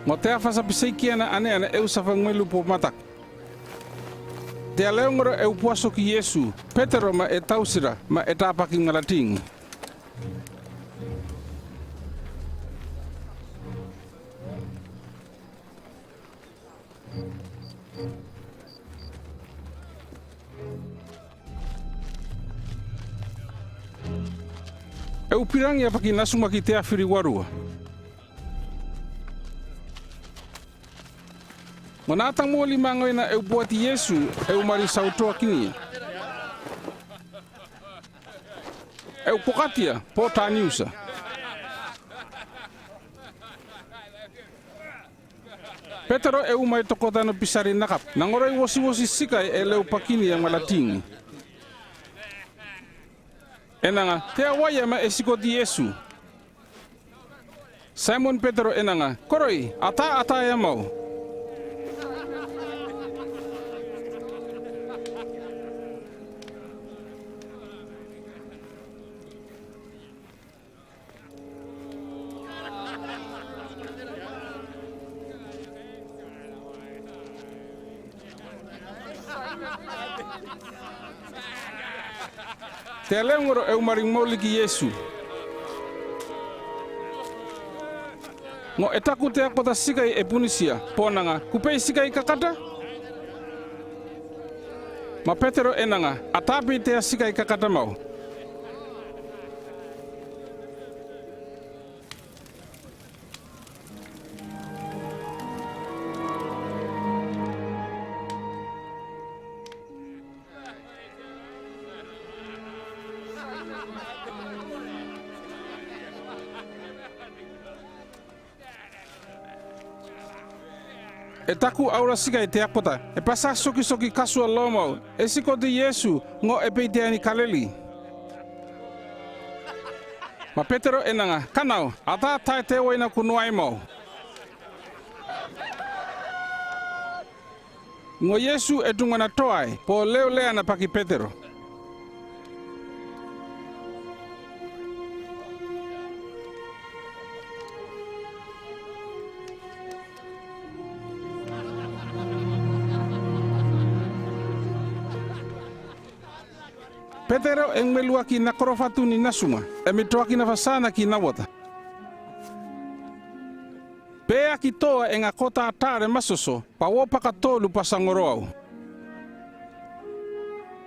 Ngo te afasa piseikiana aneana e usa fangmelu po matak. Te aleongoro e upuaso ki Iesu, Petero ma e tausira, ma e tapaki ngalatingi. E upirangi apaki nasumaki te afiri warua. Ngo natang moli mangoina e ubuati Iesu, e umari sautoakinia. E upokatia, po taniusa. Petero e umai tokotano pisari nakap, nangoroi wosiwosi sikai e leupakinia ngalatingi. E nanga, te awaia ma e sikoti Iesu. Simon Petero e nanga, koroi, ata ataia mau. Te aleongoro e umari moli ki Iesu. Ngo e taku te akota sikai e punisia, po nanga, kupei sikai kakata? Ma Petero e nanga, ata peitea sikai kakata mau. E taku aula sikai te akota, e pasa sokisoki kasua lomau, e sikoti Iesu, ngo e pei tea ni Kaleli. Ma Petero e nanga, kanau, ata atae te waina kunoai mau. Ngo Iesu e tunga na toai, po leulea na paki Petero. Petero e ngmeluaki na koro fatu ni nasunga, e mitoaki nafasana ki nawata. Pe aki toa e nga kota ata re masoso, pa wo paka tolu pasa ngoroau.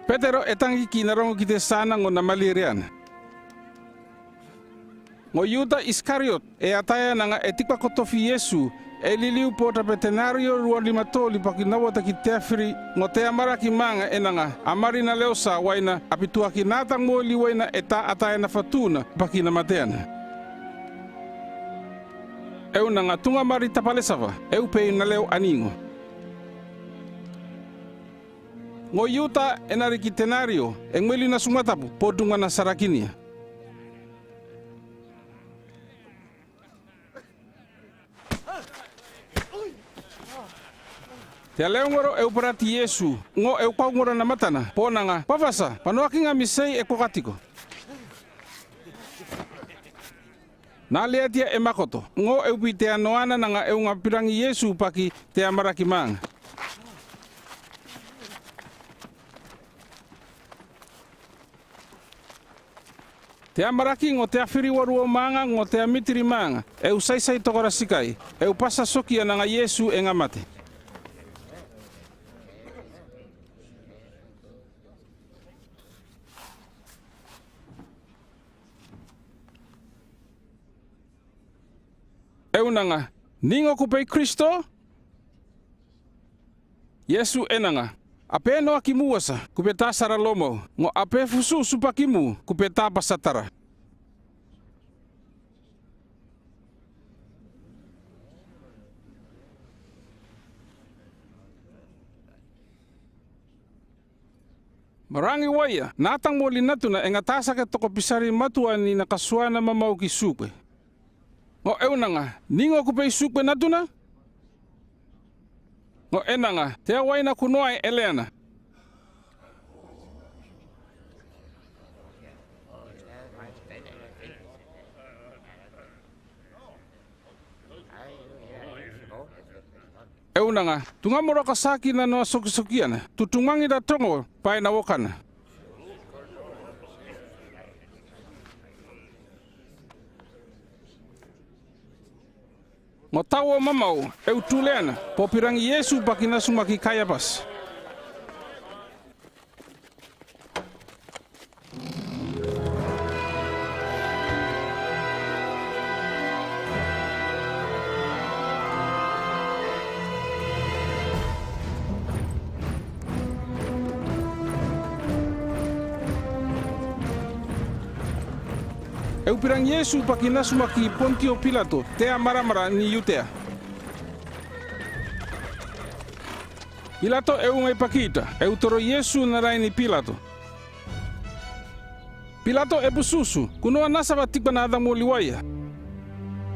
Petero e tangi ki na rongo ki te sana ngo na maliria na. Ngo Iuta Iskariot, e ataia nanga e tikpa kotofi Iesu, e liliu po tabe tenario rua lima tolu paki nawata ki te afiri, ngo te amaraki manga e nanga, amari na leosa waina, a pituaki na tangmoli waina e ta ataia na fatuna, paki na matea na. Eu nanga tunga mari tapale sava, eu pei na leo aningo. Ngo Iuta e nari ki tenario, e ngmeli na sumatapu, po tunga na sarakinia. Te aleu ngoro eu parati Iesu, ngo eu kau ngoro na matana, po nanga, pavasa, panoaki nga mi sei e kokatiko. Na leatia e makoto, ngo eu pi te anoana nanga eu nga pirangi Iesu paki te amaraki manga. Te amaraki ngo te afiri waruo manga ngo te amitiri manga, eu saisai tokora sikai, eu pasa sokia nanga Iesu e nga mate. Eu nanga, ningo kupei Kristo? Iesu e nanga, ape noa ki muasa, kupe ta sara lomau, ngo ape fususu paki mu, kupe ta pasa tara. Marangi waia, na tangmoli natuna e nga ta sake toko pisari matua ni na kasuana mamau ki sukwe. Ngo eu nanga, ningo kupei sukwe natuna? Ngo e nanga, te waina kunoai e leana. Eu nanga, tunga moro kasaki na noa sokisokia na, tutumangida tongo, pai na wokana. Ngo tau o mamau, eu tuleana, po pirangi Iesu paki na sumaki Kaiapas. Eu pirangi Iesu paki na sumaki Pontio Pilato, te amaramara ni Iutea. Pilato eu ngai pakita, eu toro Iesu na rai ni Pilato. Pilato e pususu, kunoa na saba tikpa na tangmoli waia.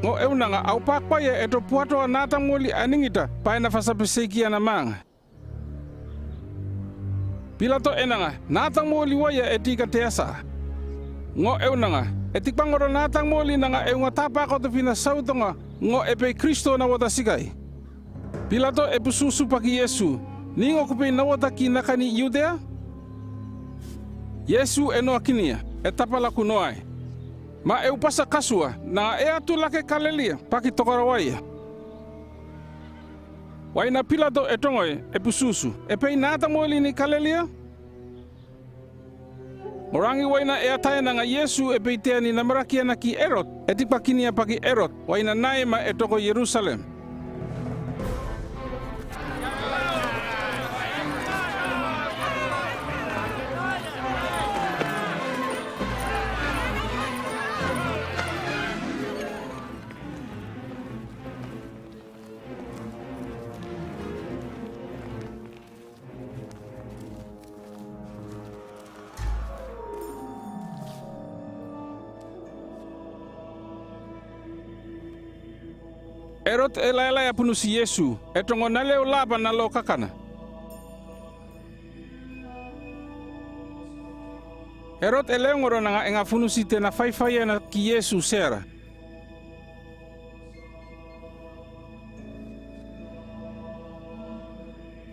Ngo eu nanga au pakpaia e to puatoa na tangmoli aningita, pai na fasapeseikia na manga. Pilato e nanga, na tangmoli waia e tika te asa. Ngo eu nanga, e tikpa ngoro na tangmoli nanga eu nga ta pakoto fina sautonga, ngo e pei Kristo na wata sikai. Pilato e pususu paki Iesu, ningo kupei na wata ki nakani Iutea? Iesu e noakinia, e tapala kunoai. Ma eu pasa kasua, nanga e atu lake Kalelia, paki tokara waia. Waina Pilato e tongoe, e pususu, e pei na tangmoli ni Kalelia? Morangi waina e ataia nanga Iesu e pei tea ni namarakiana ki Erot, e tipakinia paki Erot, waina nai ma e toko Ierusalem. Erod e laelaea punusi Iesu, e tongo nalewa laba nalokakana. Erod e leongoro nanga e nga funusi te nafaifai ana ki Iesu sera.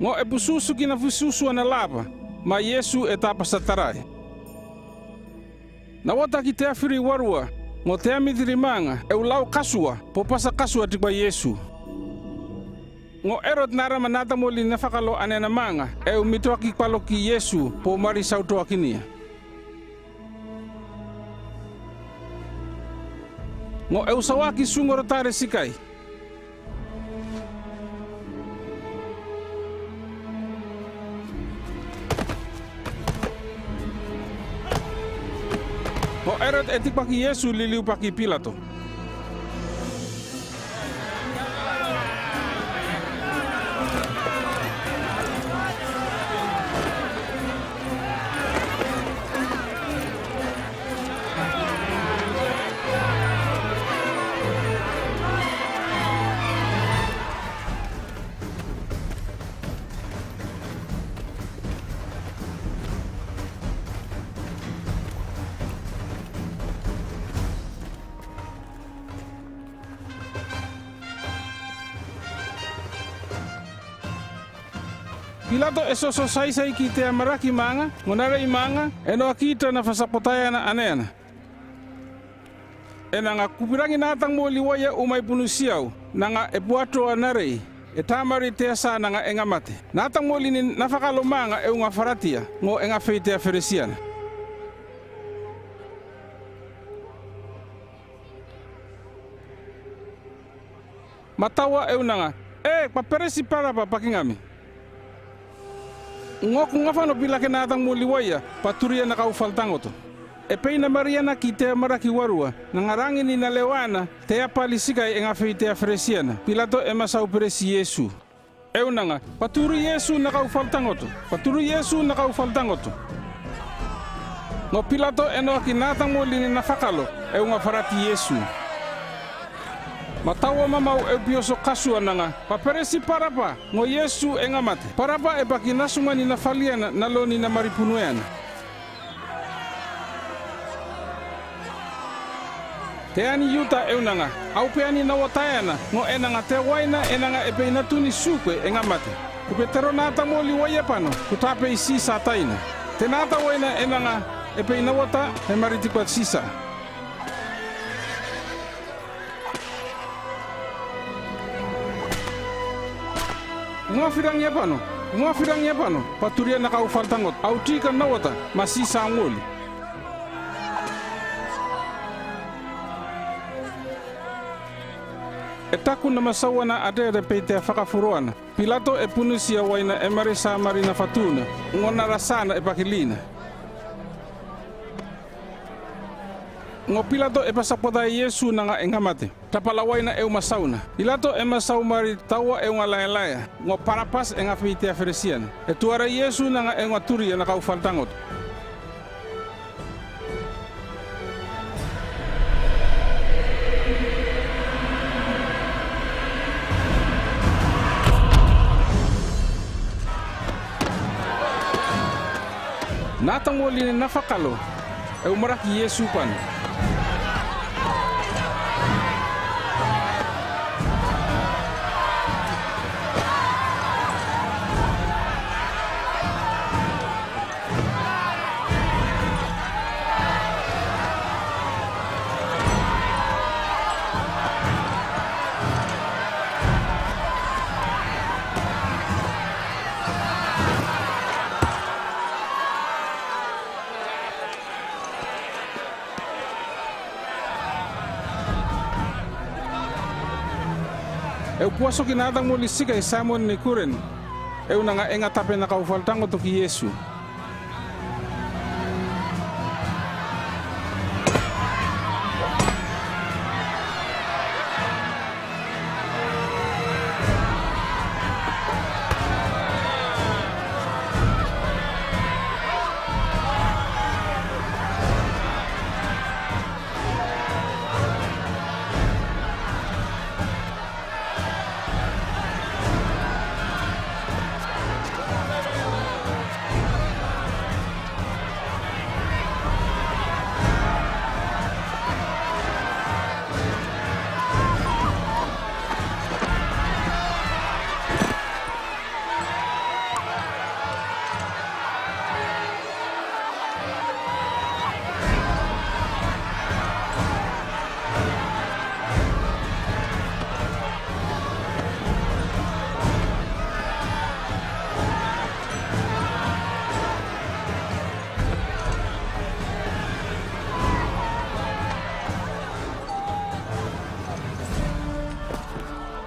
Ngo e pususuki nafisusu ana laba, ma Iesu e tapasa tarae. Nawata ki te afiri warua, ngo te amitiri manga, e ulau kasua, po pasa kasua tikwa Iesu. Ngo Erod narama natamoli nafakalo anena manga, e umitoaki palo ki Iesu, po mari sautoakinia. Ngo e usawaki sungoro tare sikai. Ngo Erod e tikpaki Iesu liliupaki Pilato. Pilato e soso saisai ki te amaraki manga, ngo narei manga, e noa kita nafasapotaeana anena. E nanga kupirangi natamoli waia umai punusiau, nanga e puato a narei, e tamari te asa nanga e nga mate. Natamoli ni nafakalo manga e unga faratia, ngo e nga feitea feresiana. Ma taua e unanga, e, paperesi Parapa pakingami. Ngo ko nga fano pilake natamoli waia, paturia na kau faltangoto. E pei namariana ki te amaraki warua, nanga rangi ni nalewaana, te apali sikai e nga feitea feresiana, Pilato e masau peresi Iesu. E unanga, paturi Iesu na kau faltangoto, paturi Iesu na kau faltangoto. Ngo Pilato e noaki natamoli ni nafakalo, e unga farati Iesu. Ma taua mamau e upioso kasua nanga, paperesi Parapa, ngo Iesu e nga mate. Parapa e paki nasunga ni nafaliana, naloni namari punueana. Te ani Iuta e unanga, au peani nawataeana, ngo e nanga te waina e nanga e pei natuni sukwe e nga mate. Ko Petero natamoli waia pano, ko ta pei Sisa taina. Te nata waina e nanga e pei nawata, e mari tikwa Sisa. Ko nga firangia pano, ko nga firangia pano, paturia na kau faltangoto, au tika nawata, ma Sisa ngoli. E taku namasaua na atere peitea fakafuroana. Pilato e punusia waina e mari samari nafatuna, ngo nara sana e pakilina. Ngo Pilato e pasapotae Iesu nanga e nga mate. Tapala waina e umasauna. Pilato e masau mari taua e unga laelaea, ngo Parapas e nga feitea feresiana. E tuara Iesu nanga e unga turia na kau faltangoto. Natamoli ni nafakalo, e umaraki Iesu pano. E upuaso ki natamoli sikai Saimon ni Kureni, e unanga e nga tape na kau faltangoto ki Iesu.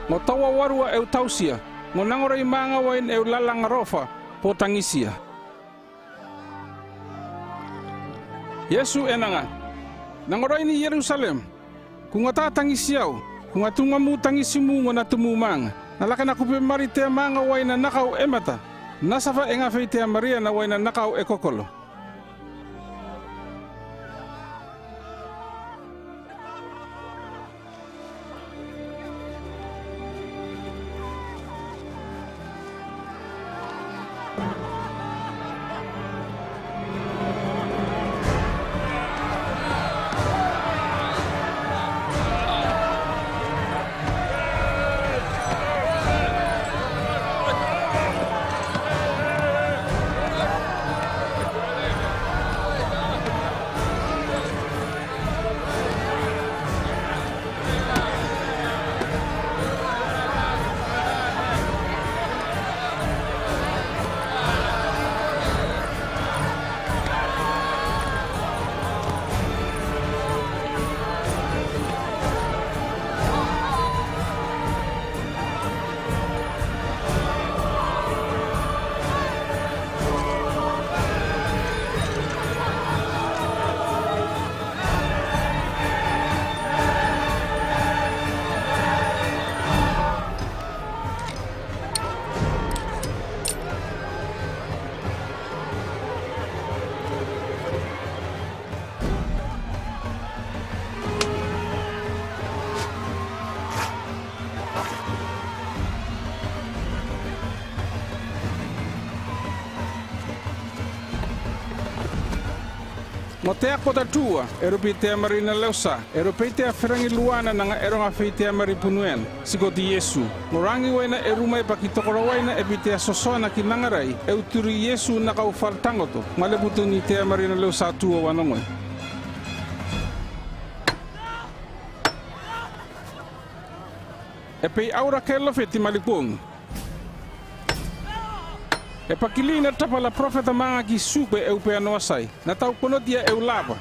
Ngo tawawarua eu tausia, ngo nangorei mangawain eu lalangarofa, bo tangisia. Iesu e nanga, nangorei ni Ierusalem, ku ngata tangisiau, ku ngatu ngamu tangisimu ngo natumu manga. Nalake nako pe mari tea mangawain a nakau emata, nasafa e nga fei tea maria na wain a nakau e kokolo. Ngo tea kota tua, ero pei tea mari na leosa, ero pei tea firangi luana nanga ero nga fei tea mari punuena. Siko ti Iesu. Ngo rangi waina e rumai paki tokora waina e pei tea sosoana ki nangarai, e uturi Iesu na kau faltangoto, nga le butu ni tea mari na leosa tua wanongoi. E pei aura ke lofeti malipongi. E pakili na tapa la profeta manga ki supe e upea noasai. Na tau konotia e ulapa.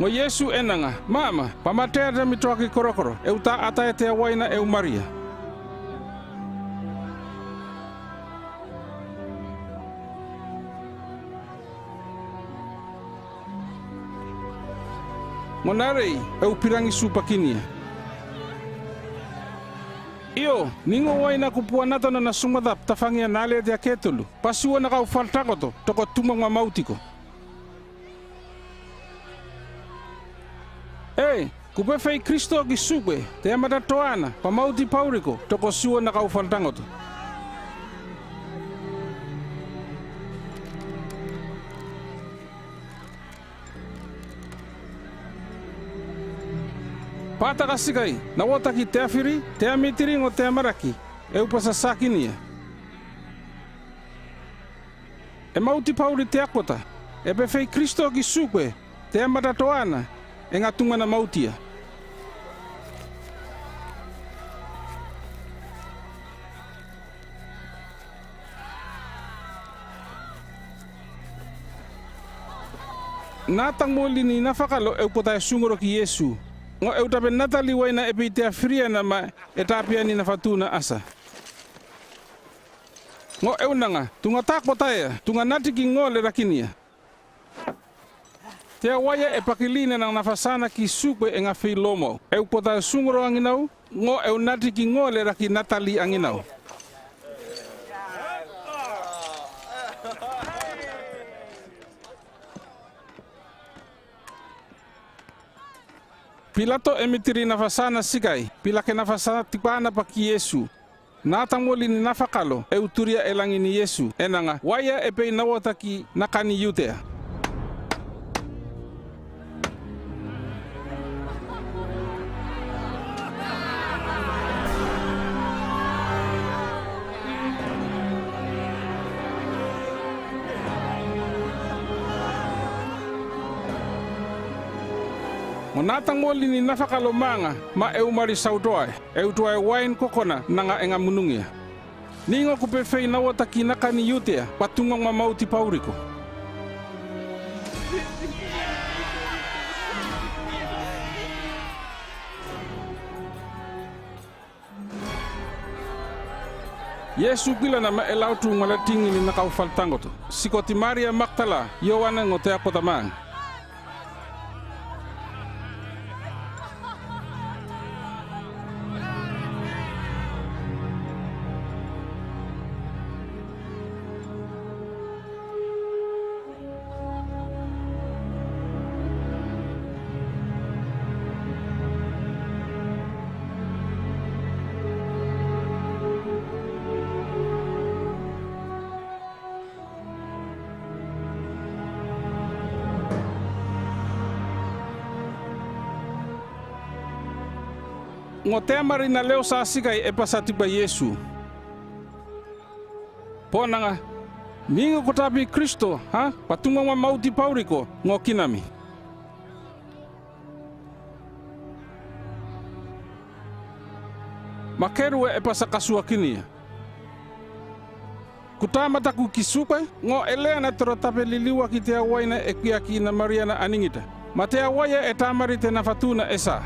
Ngo Iesu e nanga, mama, pamatea te mitoaki korokoro, e uta atae te awaina e umaria. Ngo narei, e upirangi supakinia. Io, ni ngo waina kupua nato na na sumatap tafangia nale te aketulu. Pasiua na kau faltangoto, toko tumamamauti ko. E, kupe fei Kristo ki supe, te amata toana, pamauti pauriko, toko siua na kau faltangoto. Pataka sikai, na wotaki te afiri, te amitiri ngo te amaraki, e upasasakinia. E mauti pauri te akota, e pe fei Kristo ki supe, te amata toana, e nga tungana mautia. Na tangmoli ni na fakalo e upota e sungoro ki Iesu. Ngo e utape natali waina e pei te afiriana ma e tapia ni na fatuna asa. Ngo e unanga, tunga takotaia, tunga nati ki ngole rakinia. Te awaia e pakili na nang nafasana ki supe e nga fei lomau. E upota e sungoro anginau, ngo e unati ki ngole raki natali anginau. Pilato e mitiri nafasana sikai, pilake nafasa tipana pa ki Iesu. Nata moli ni nafakalo e uturia e langi ni Iesu, enanga, waia e pei nawataki nakani Iutea. Mo nata moli ni nafakalo manga, ma e umari sautoae, e utoae wain kokona nanga e nga munungia. Ningo ko pefei nawataki nakani Iutea, pa tungang mamauti pauriko. Iesu pilana ma e lautu maletingi ni nakau fal tangoto. Sikoti Maria Maktala, Ioane ngo te akota manga. Ngo te amari na leo sa sikai e pasa tipa Iesu. Ponanga, ningo ko tapi Kristo, ha? Pa tungang mamauti pauriko, ngo kinami. Makeru e pasa kasuakinia. Ko tamataku ki sukwe, ngo elea na toro tape liliwaki te awaina e kiaki na Mariana aningita. Ma te awaia e tamari te nafatuna e sa.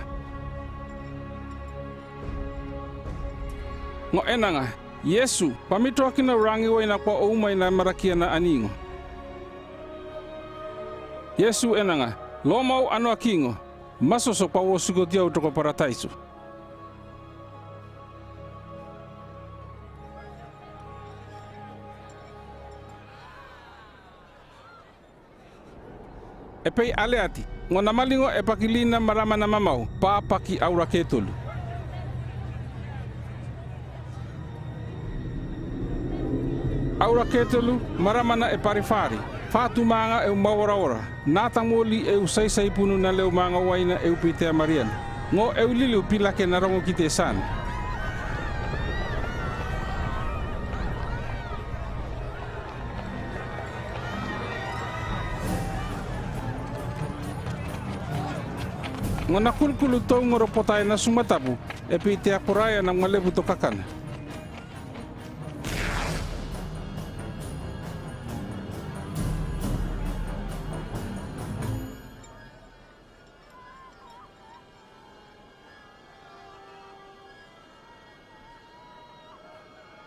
Ngo enanga, Iesu, pa mitoaki na rangiwaina ko oumai na Marakiana aningo. Iesu enanga, lomau ano akingo, masoso pa wo sikoti au toko parataiso. E pei aleati, ngo namalingo e pakilina maramana mamau, pa paki aura ketolu. Aura ketolu, maramana e parifari, fatu manga e u maoraora, nata moli e u saisai punu na leo manga waina e u pei te Mariana. Ngo e u liliu pilake na rongo ki te sana. Ngo nakulukulu tou ngoro potae na sumatabu, e pei te akoraea na malebu to kakana.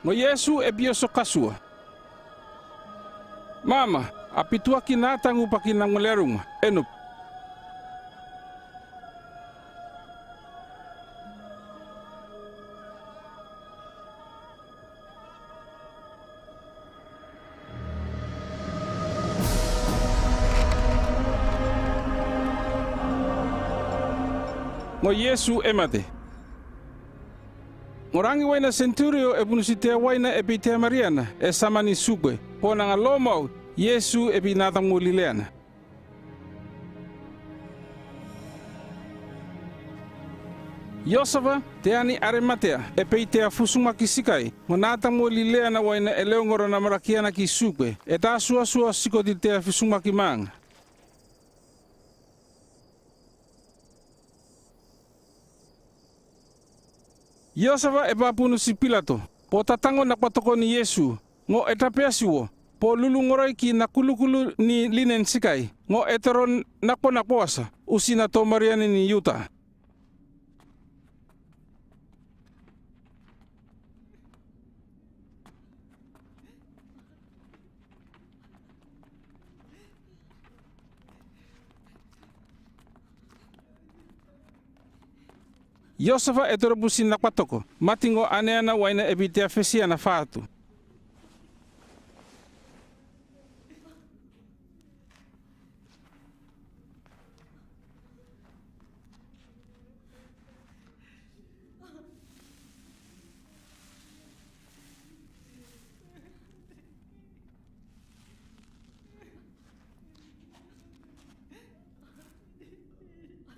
Ngo Iesu e pioso kasua. Mama, a pituaki na tangu paki na mole arunga, enop. Ngo Iesu e mate. Ngo rangi wai na senturio e bunusi te awaina e pei te Mariana, e samani sukwe, ponanga lomau, Iesu e pei nata moli leana. Iosafa, te ani Arimatea, e pei te afusumaki sikai, ngo nata moli leana waina e leongoro na marakiana ki sukwe, e tasuasua sikoti te afusumaki manga. Iosafa e pa bunusi Pilato, po tatango nakwa toko ni Iesu, ngo e tapeasi wo, po lulungoroi ki nakulukulu ni linen sikai, ngo e toro nakwa nakwa sa, usi na to Mariana ni Iuta. Iosafa e toro busi nakwa toko, mati ngo aneana waina e pei te afesiana fatu.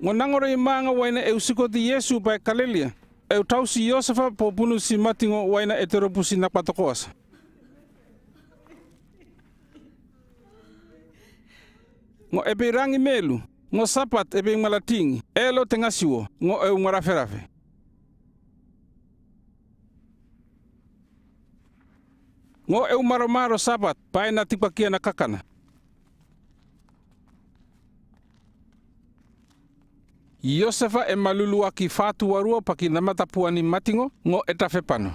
Ngo nangorei maaga waina eu sikoti Iesu pae Kalilia, eu tausi Iosefa po bunusi Matingo waina e tero busi nakpa tokoasa. Ngo ebei rangimelu, ngo Sapat ebei malatingi, elo te ngasiwo, ngo eu maraferafe. Ngo eu maromaro Sapat, pae na tikwakiana kakana. Iosefa e maluluaki fatu warua paki namatapuani Matingo, ngo e tafepano.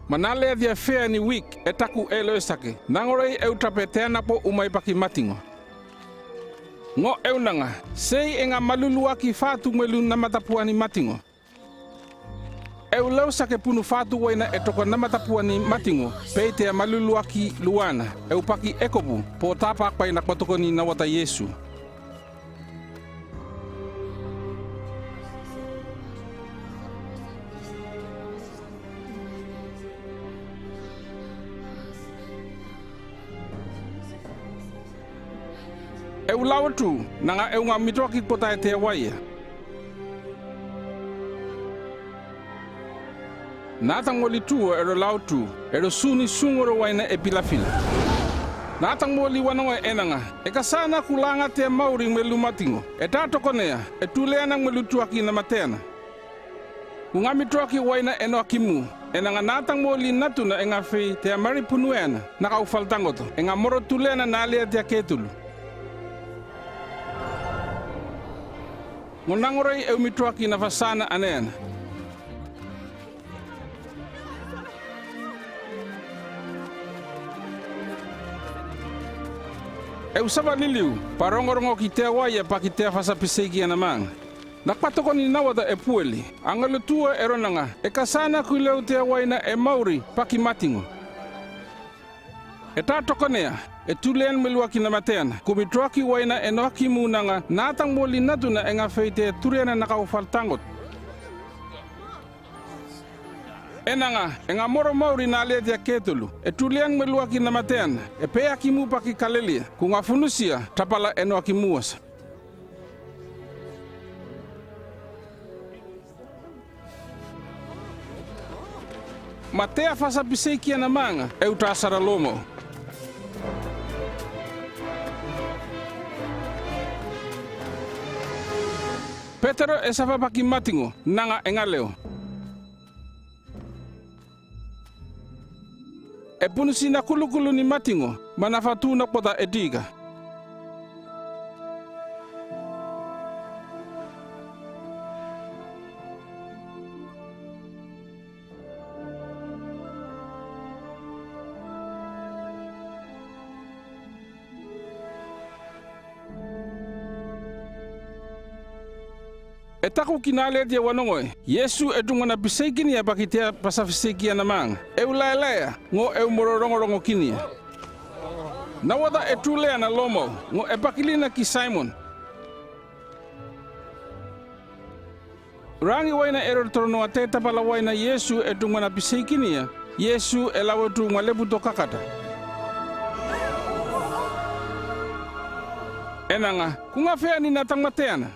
Ma naleatia fea ni wik, e taku elo esake, nangorei eu tape teanapwo umai paki Matingo. Ngo eu nanga, sei e nga maluluaki fatu mwelu namatapuani Matingo. Eu lau sake punu fatu waina e toko namatapuani Matingo, peitea maluluaki luana, eu paki ekopu, po tapa pae nakpa tokoni nawata Iesu. Eu lau tu, nanga eu nga mitoaki kota e te waia. Natang moli tuo ero lau tu, ero suni sungoro waina e pilafila. Natang moli wanongo e nanga, e kasaana ku langa te mauri mwelu Matingo, e ta tokonea, e tuleana mwelu tuaki namateana. Ku nga mitoaki waina e noa kimu, e nanga natang moli natuna e nga fei te mari punueana, nakau faltangoto, e nga moro tuleana naleatia ketulu. Ngo nangorei eu mitoaki nafasaana aneana. Eu saba liliu, pa rongorongo ki te waia paki te fasa piseikia na mang. Nakpa tokoni nawata e pueli, angalo tuo ero nanga, e kasaana ku leu te waina e mauri, paki Matingo. E ta tokonea, e tulean mwelu aki namateana, ku mitoaki waina e noa kimu nanga, natang moli natuna e nga fei te tuleana nakau faltangot. E nanga, e nga moro mauri naleatia ketulu, e tulean mwelu aki namateana, e pea kimu paki Kalilia, ku nga funusia, tapala e noa kimu wasa. Ma te fasa piseikia na manga, eu ta sara lomou. Petero e saba paki Matingo, nanga e nga leo. E bunusi nakulukulu ni Matingo, ma nafatu nakpota e tika. E taku ki naleatia wanongo e, Iesu e tungana piseikinia paki te fasa piseikia na manga, eu laelaea, ngo eu moro rongorongokinia. Nawata e tuleana lomou, ngo e pakilina ki Saimon. Rangi waina ero toronoa te tapala waina Iesu e tungana piseikinia, Iesu e lawe tu ma lebuto kakata. E nanga, ku nga fea ni natang mateana.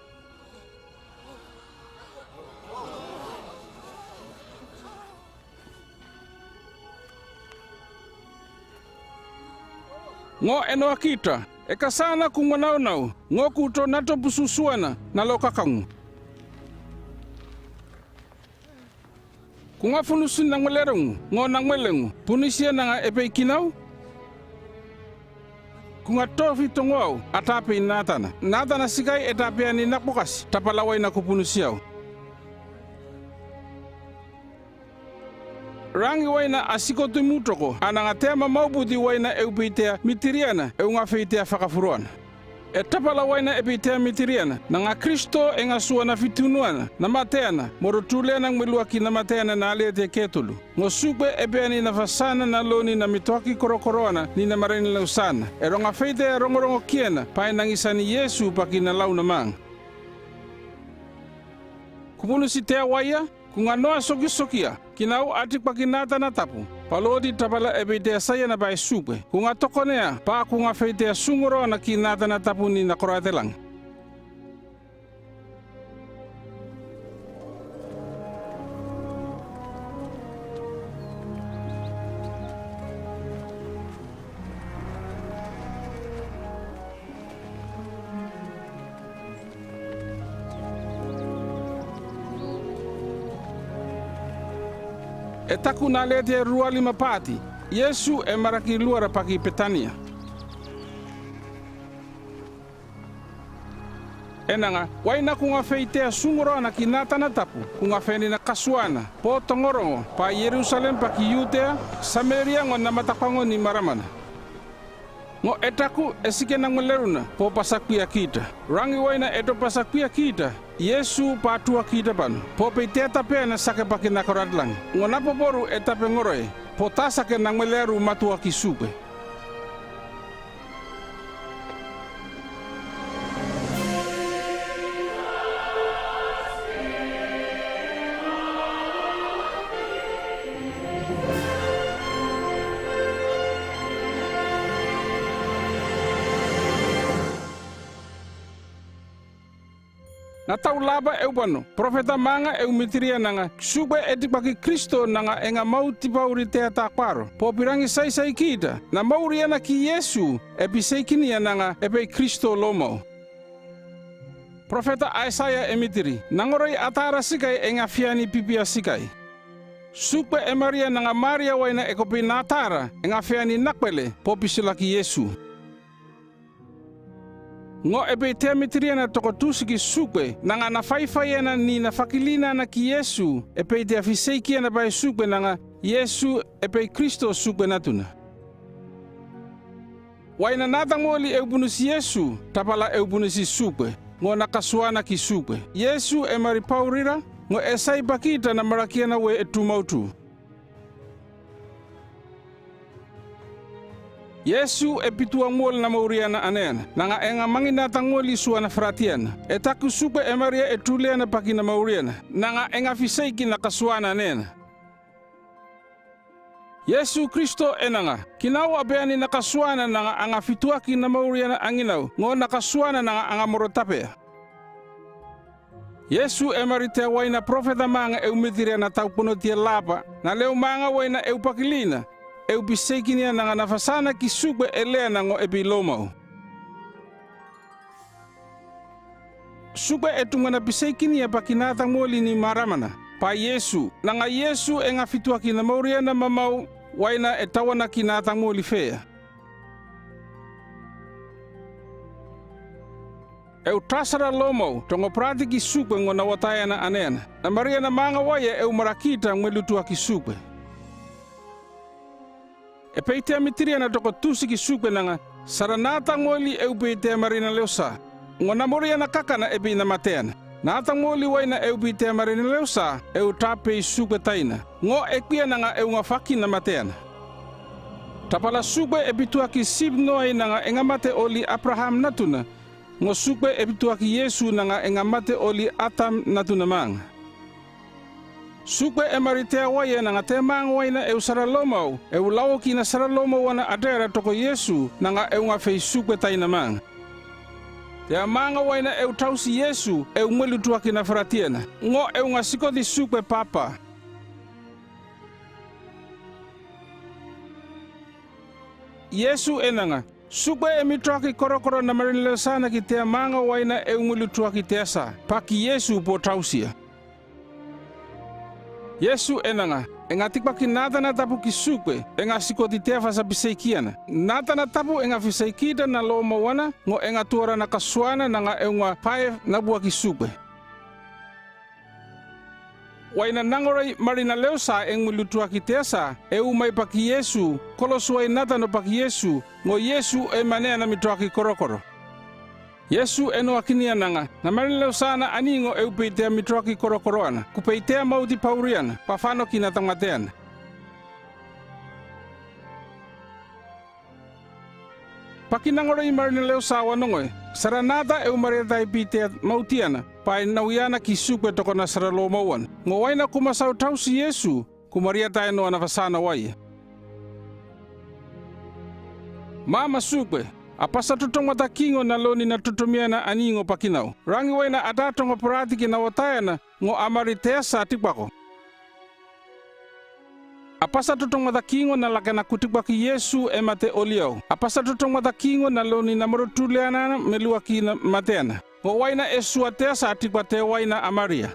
Ngo e noa kita, e kasaana ku manaunau, ngo ku to nato pususuana, nalo kakangu. Ku nga funusi nangmwelerongu, ngo nangmwelengu, bunusia nanga e pei kinau. Ku nga tofi tongoau, ata pei natana. Natana sikai e ta pea ni nakpokasi, tapala waina ku bunusiau. Rangi waina a siko timu toko, a nanga te mamaubuti waina eu peitea mitiriana, eu nga feitea fakafuroana. E tapala waina e peitea mitiriana, nanga Kristo e nga suana fitunuana, namateana, moro tuleana mwelu aki namateana naleatia ketulu. Ngo sukwe e pea ni nafasaana naloni na mitoaki korokoroana, ni na marani lausaana. Ero nga feitea rongorongokiana, pae nangisa ni Iesu paki nalau na manga. Ku bunusi te waia, Kunga noa sokisokia, kinau a tikbaki Natina Tabu, paloti tabala e bei tea saia naba e Supe. Kunga tokonia, pa kunga fei tea sungoro ana ki Natina Tabu ni nakora atelang. E taku naleti e rualima pati, Iesu e maraki luara paki Petania. E nanga, waina kunga fei tea sungoro ana ki Natina Tabu, kunga feni nakasuana, po tongorongo, pa Ierusalem paki Iutea, Sameria ngo namatapango ni maramana. Ngo e taku, e sike nangweleruna, po pasakbia kita. Rangi waina e to pasakbia kita, Iesu pa tua kita pano, po pei tea tabe ana sake paki nakora atelang. Ngo napoporu e tabe ngoroe, po ta sake nangwelearu matua ki Supe. Na taulaba eu bano, profeta manga eu mitiria nanga, Supe e tikbaki Kristo nanga e nga mauti pauri tea takwaro, po pirangi saisai kita, na mauri ana ki Iesu, e biseikinia nanga e bei Kristo lomau. Profeta Aisaia e mitiri, nangoroi atara sikai e nga fiani pipia sikai. Supe e maria nanga maria waina e kopi natara, e nga fiani nakwele, po pisilaki Iesu. Ngo e bei tea mitiria na toko tusi ki Supe, nanga na faifai ana ni na fakilina ana ki Iesu, e bei tea fiseikia naba e Supe nanga, Iesu e bei Kristo Supe Natuna. Waina nata moli eu bunisi Iesu, tabala eu bunisi Supe, ngo nakasuana ki Supe. Iesu e mari paurira, ngo e sai pakita na marakia na we e tumautu. Iesu e bitua moli na mauriana aneana, nanga e nga mangi nata moli suana faratiana. E taku Supe e maria e tuliana paki na mauriana, nanga e nga fiseiki nakasuana aneana. Iesu Kristo e nanga, kinau a beani nakasuana nanga a nga fituaki na mauriana anginau, ngo nakasuana nanga a nga moro tabea. Iesu e mari tea waina profeta manga eu mitiria na tau ponotia laba, na leu manga waina eu pakilina, eu biseikinia nanga na fasana ki Supe e leana ngo e bei lomau. Supe e tunga na biseikinia paki nata moli ni maramana, pa Iesu, nanga Iesu e nga fituaki na mauriana mamau, waina e tawana ki nata moli fea. Eu tasara lomau, tongo prati ki Supe ngo na wataia na aneana, na maria na manga waia eu marakita mwelutuaki Supe. E bei tea mitiria na toko tusi ki Supe nanga, sara nata moli eu bei tea marinaleusa. Ngo na moria na kakana e bei na mateana. Nata moli waina eu bei tea marinaleusa, eu ta bei Supe taina. Ngo e kuia nanga eu nga faki na mateana. Tabala Supe e bituaki sip noai nanga e nga mate oli Abraham natuna, ngo Supe e bituaki Iesu nanga e nga mate oli Atam natuna manga. Supe e mari tea waia nanga tea manga waina eu sara lomau, eu laoki na sara lomau ana atera toko Iesu, nanga eu nga fei Supe taina manga. Tea manga waina eu tausi Iesu, eu mwelutuaki na faratiana, ngo eu nga sikoti Supe papa. Iesu e nanga, Supe e mitoaki korokoro na marinaleusa ana ki tea manga waina eu mwelutuaki tea sa, paki Iesu po tausia. Iesu e nanga, e nga tikbaki nata na tabu ki Supe, e nga sikoti tea fasa biseikiana. Nata na tabu e nga fiseikita na lomau ana, ngo e nga tuara na kasuana nanga eu nga pae na buaki Supe. Waina nangoroi marinaleusa e mwelutuaki tea sa, eu mai paki Iesu, kolosuai nata no paki Iesu, ngo Iesu e manea na mitoaki korokoro. Iesu e noakinia nanga, na marinaleusa ana ani ngo eu bei tea mitoaki korokoro ana, ku bei tea mauti pauri ana, pa fano ki na tangmateana. Paki nangoroi marinaleusa wanongoe, sara nata eu maria tai bei tea mauti ana, bai nawiana ki sukwe tokona sara lomouan. Ngo waina ku masautausi Iesu, ku Maria taeno ana fasana waia. Mama sukwe, apasa totongo matakingo na loni na totomiana aningo pakinau. Rangi waina ata tongo paratiki na wataena, ngo amari teasa tikwako. Apasa totongo matakingo na lake na kutikwaki Iesu e mate oliau. Apasa totongo matakingo na loni na morotuliana meluaki na mateana. Ngo waina e sua teasa tikwa te waina a Maria.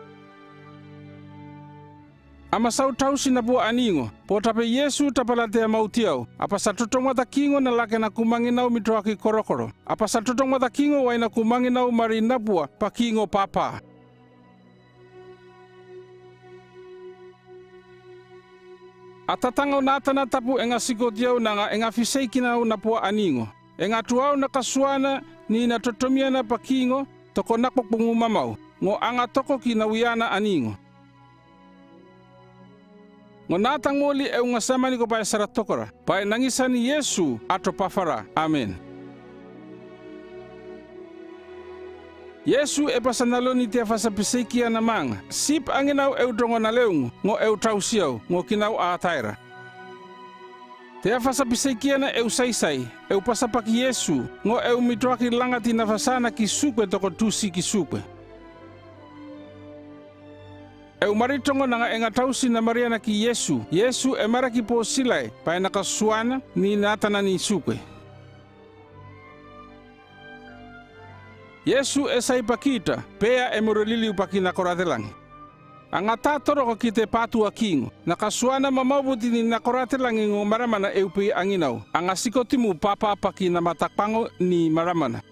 A masautausi napua aningo, potape Iesu tapalatea mautiau, apasa totongo matakingo na lake na kumanginau mitoaki korokoro. Apasa totongo matakingo waina kumanginau mari napua pakingo papa. A tatango natana tapu e nga sikotiau nanga e nga fiseikinau napua aningo. E nga tuau na kasuana ni na totomiana pakingo, toko nako kungumamau. Ngo a nga toko ki nawiana aningo. Ngo natang moli e ungasamani ko bai sara tokora, bai nangisan Iesu ato pafara. Amen. Iesu e pasa na loni te afasa piseikiana manga, sip anginau eu tongo na leungo, ngo eu tausiau, ngo kinau ataira. Te afasa piseikiana eu saisai, eu pasapaki Iesu, ngo eu mitoaki langati na fasana ki sukwe toko tusi ki sukwe. Eu mari tongo nanga e nga tausi na mariana ki Iesu, Iesu e maraki posilai, bai na kasuana ni natana ni sukwe. Iesu e sai pakita, pea e moroliliu paki na koratelangi. A nga tatoroko ki te patuakingo, na kasuana mamau buti ni na koratelangi ngo maramana eu pei anginau, a nga sikotimu papa paki na matapango ni maramana.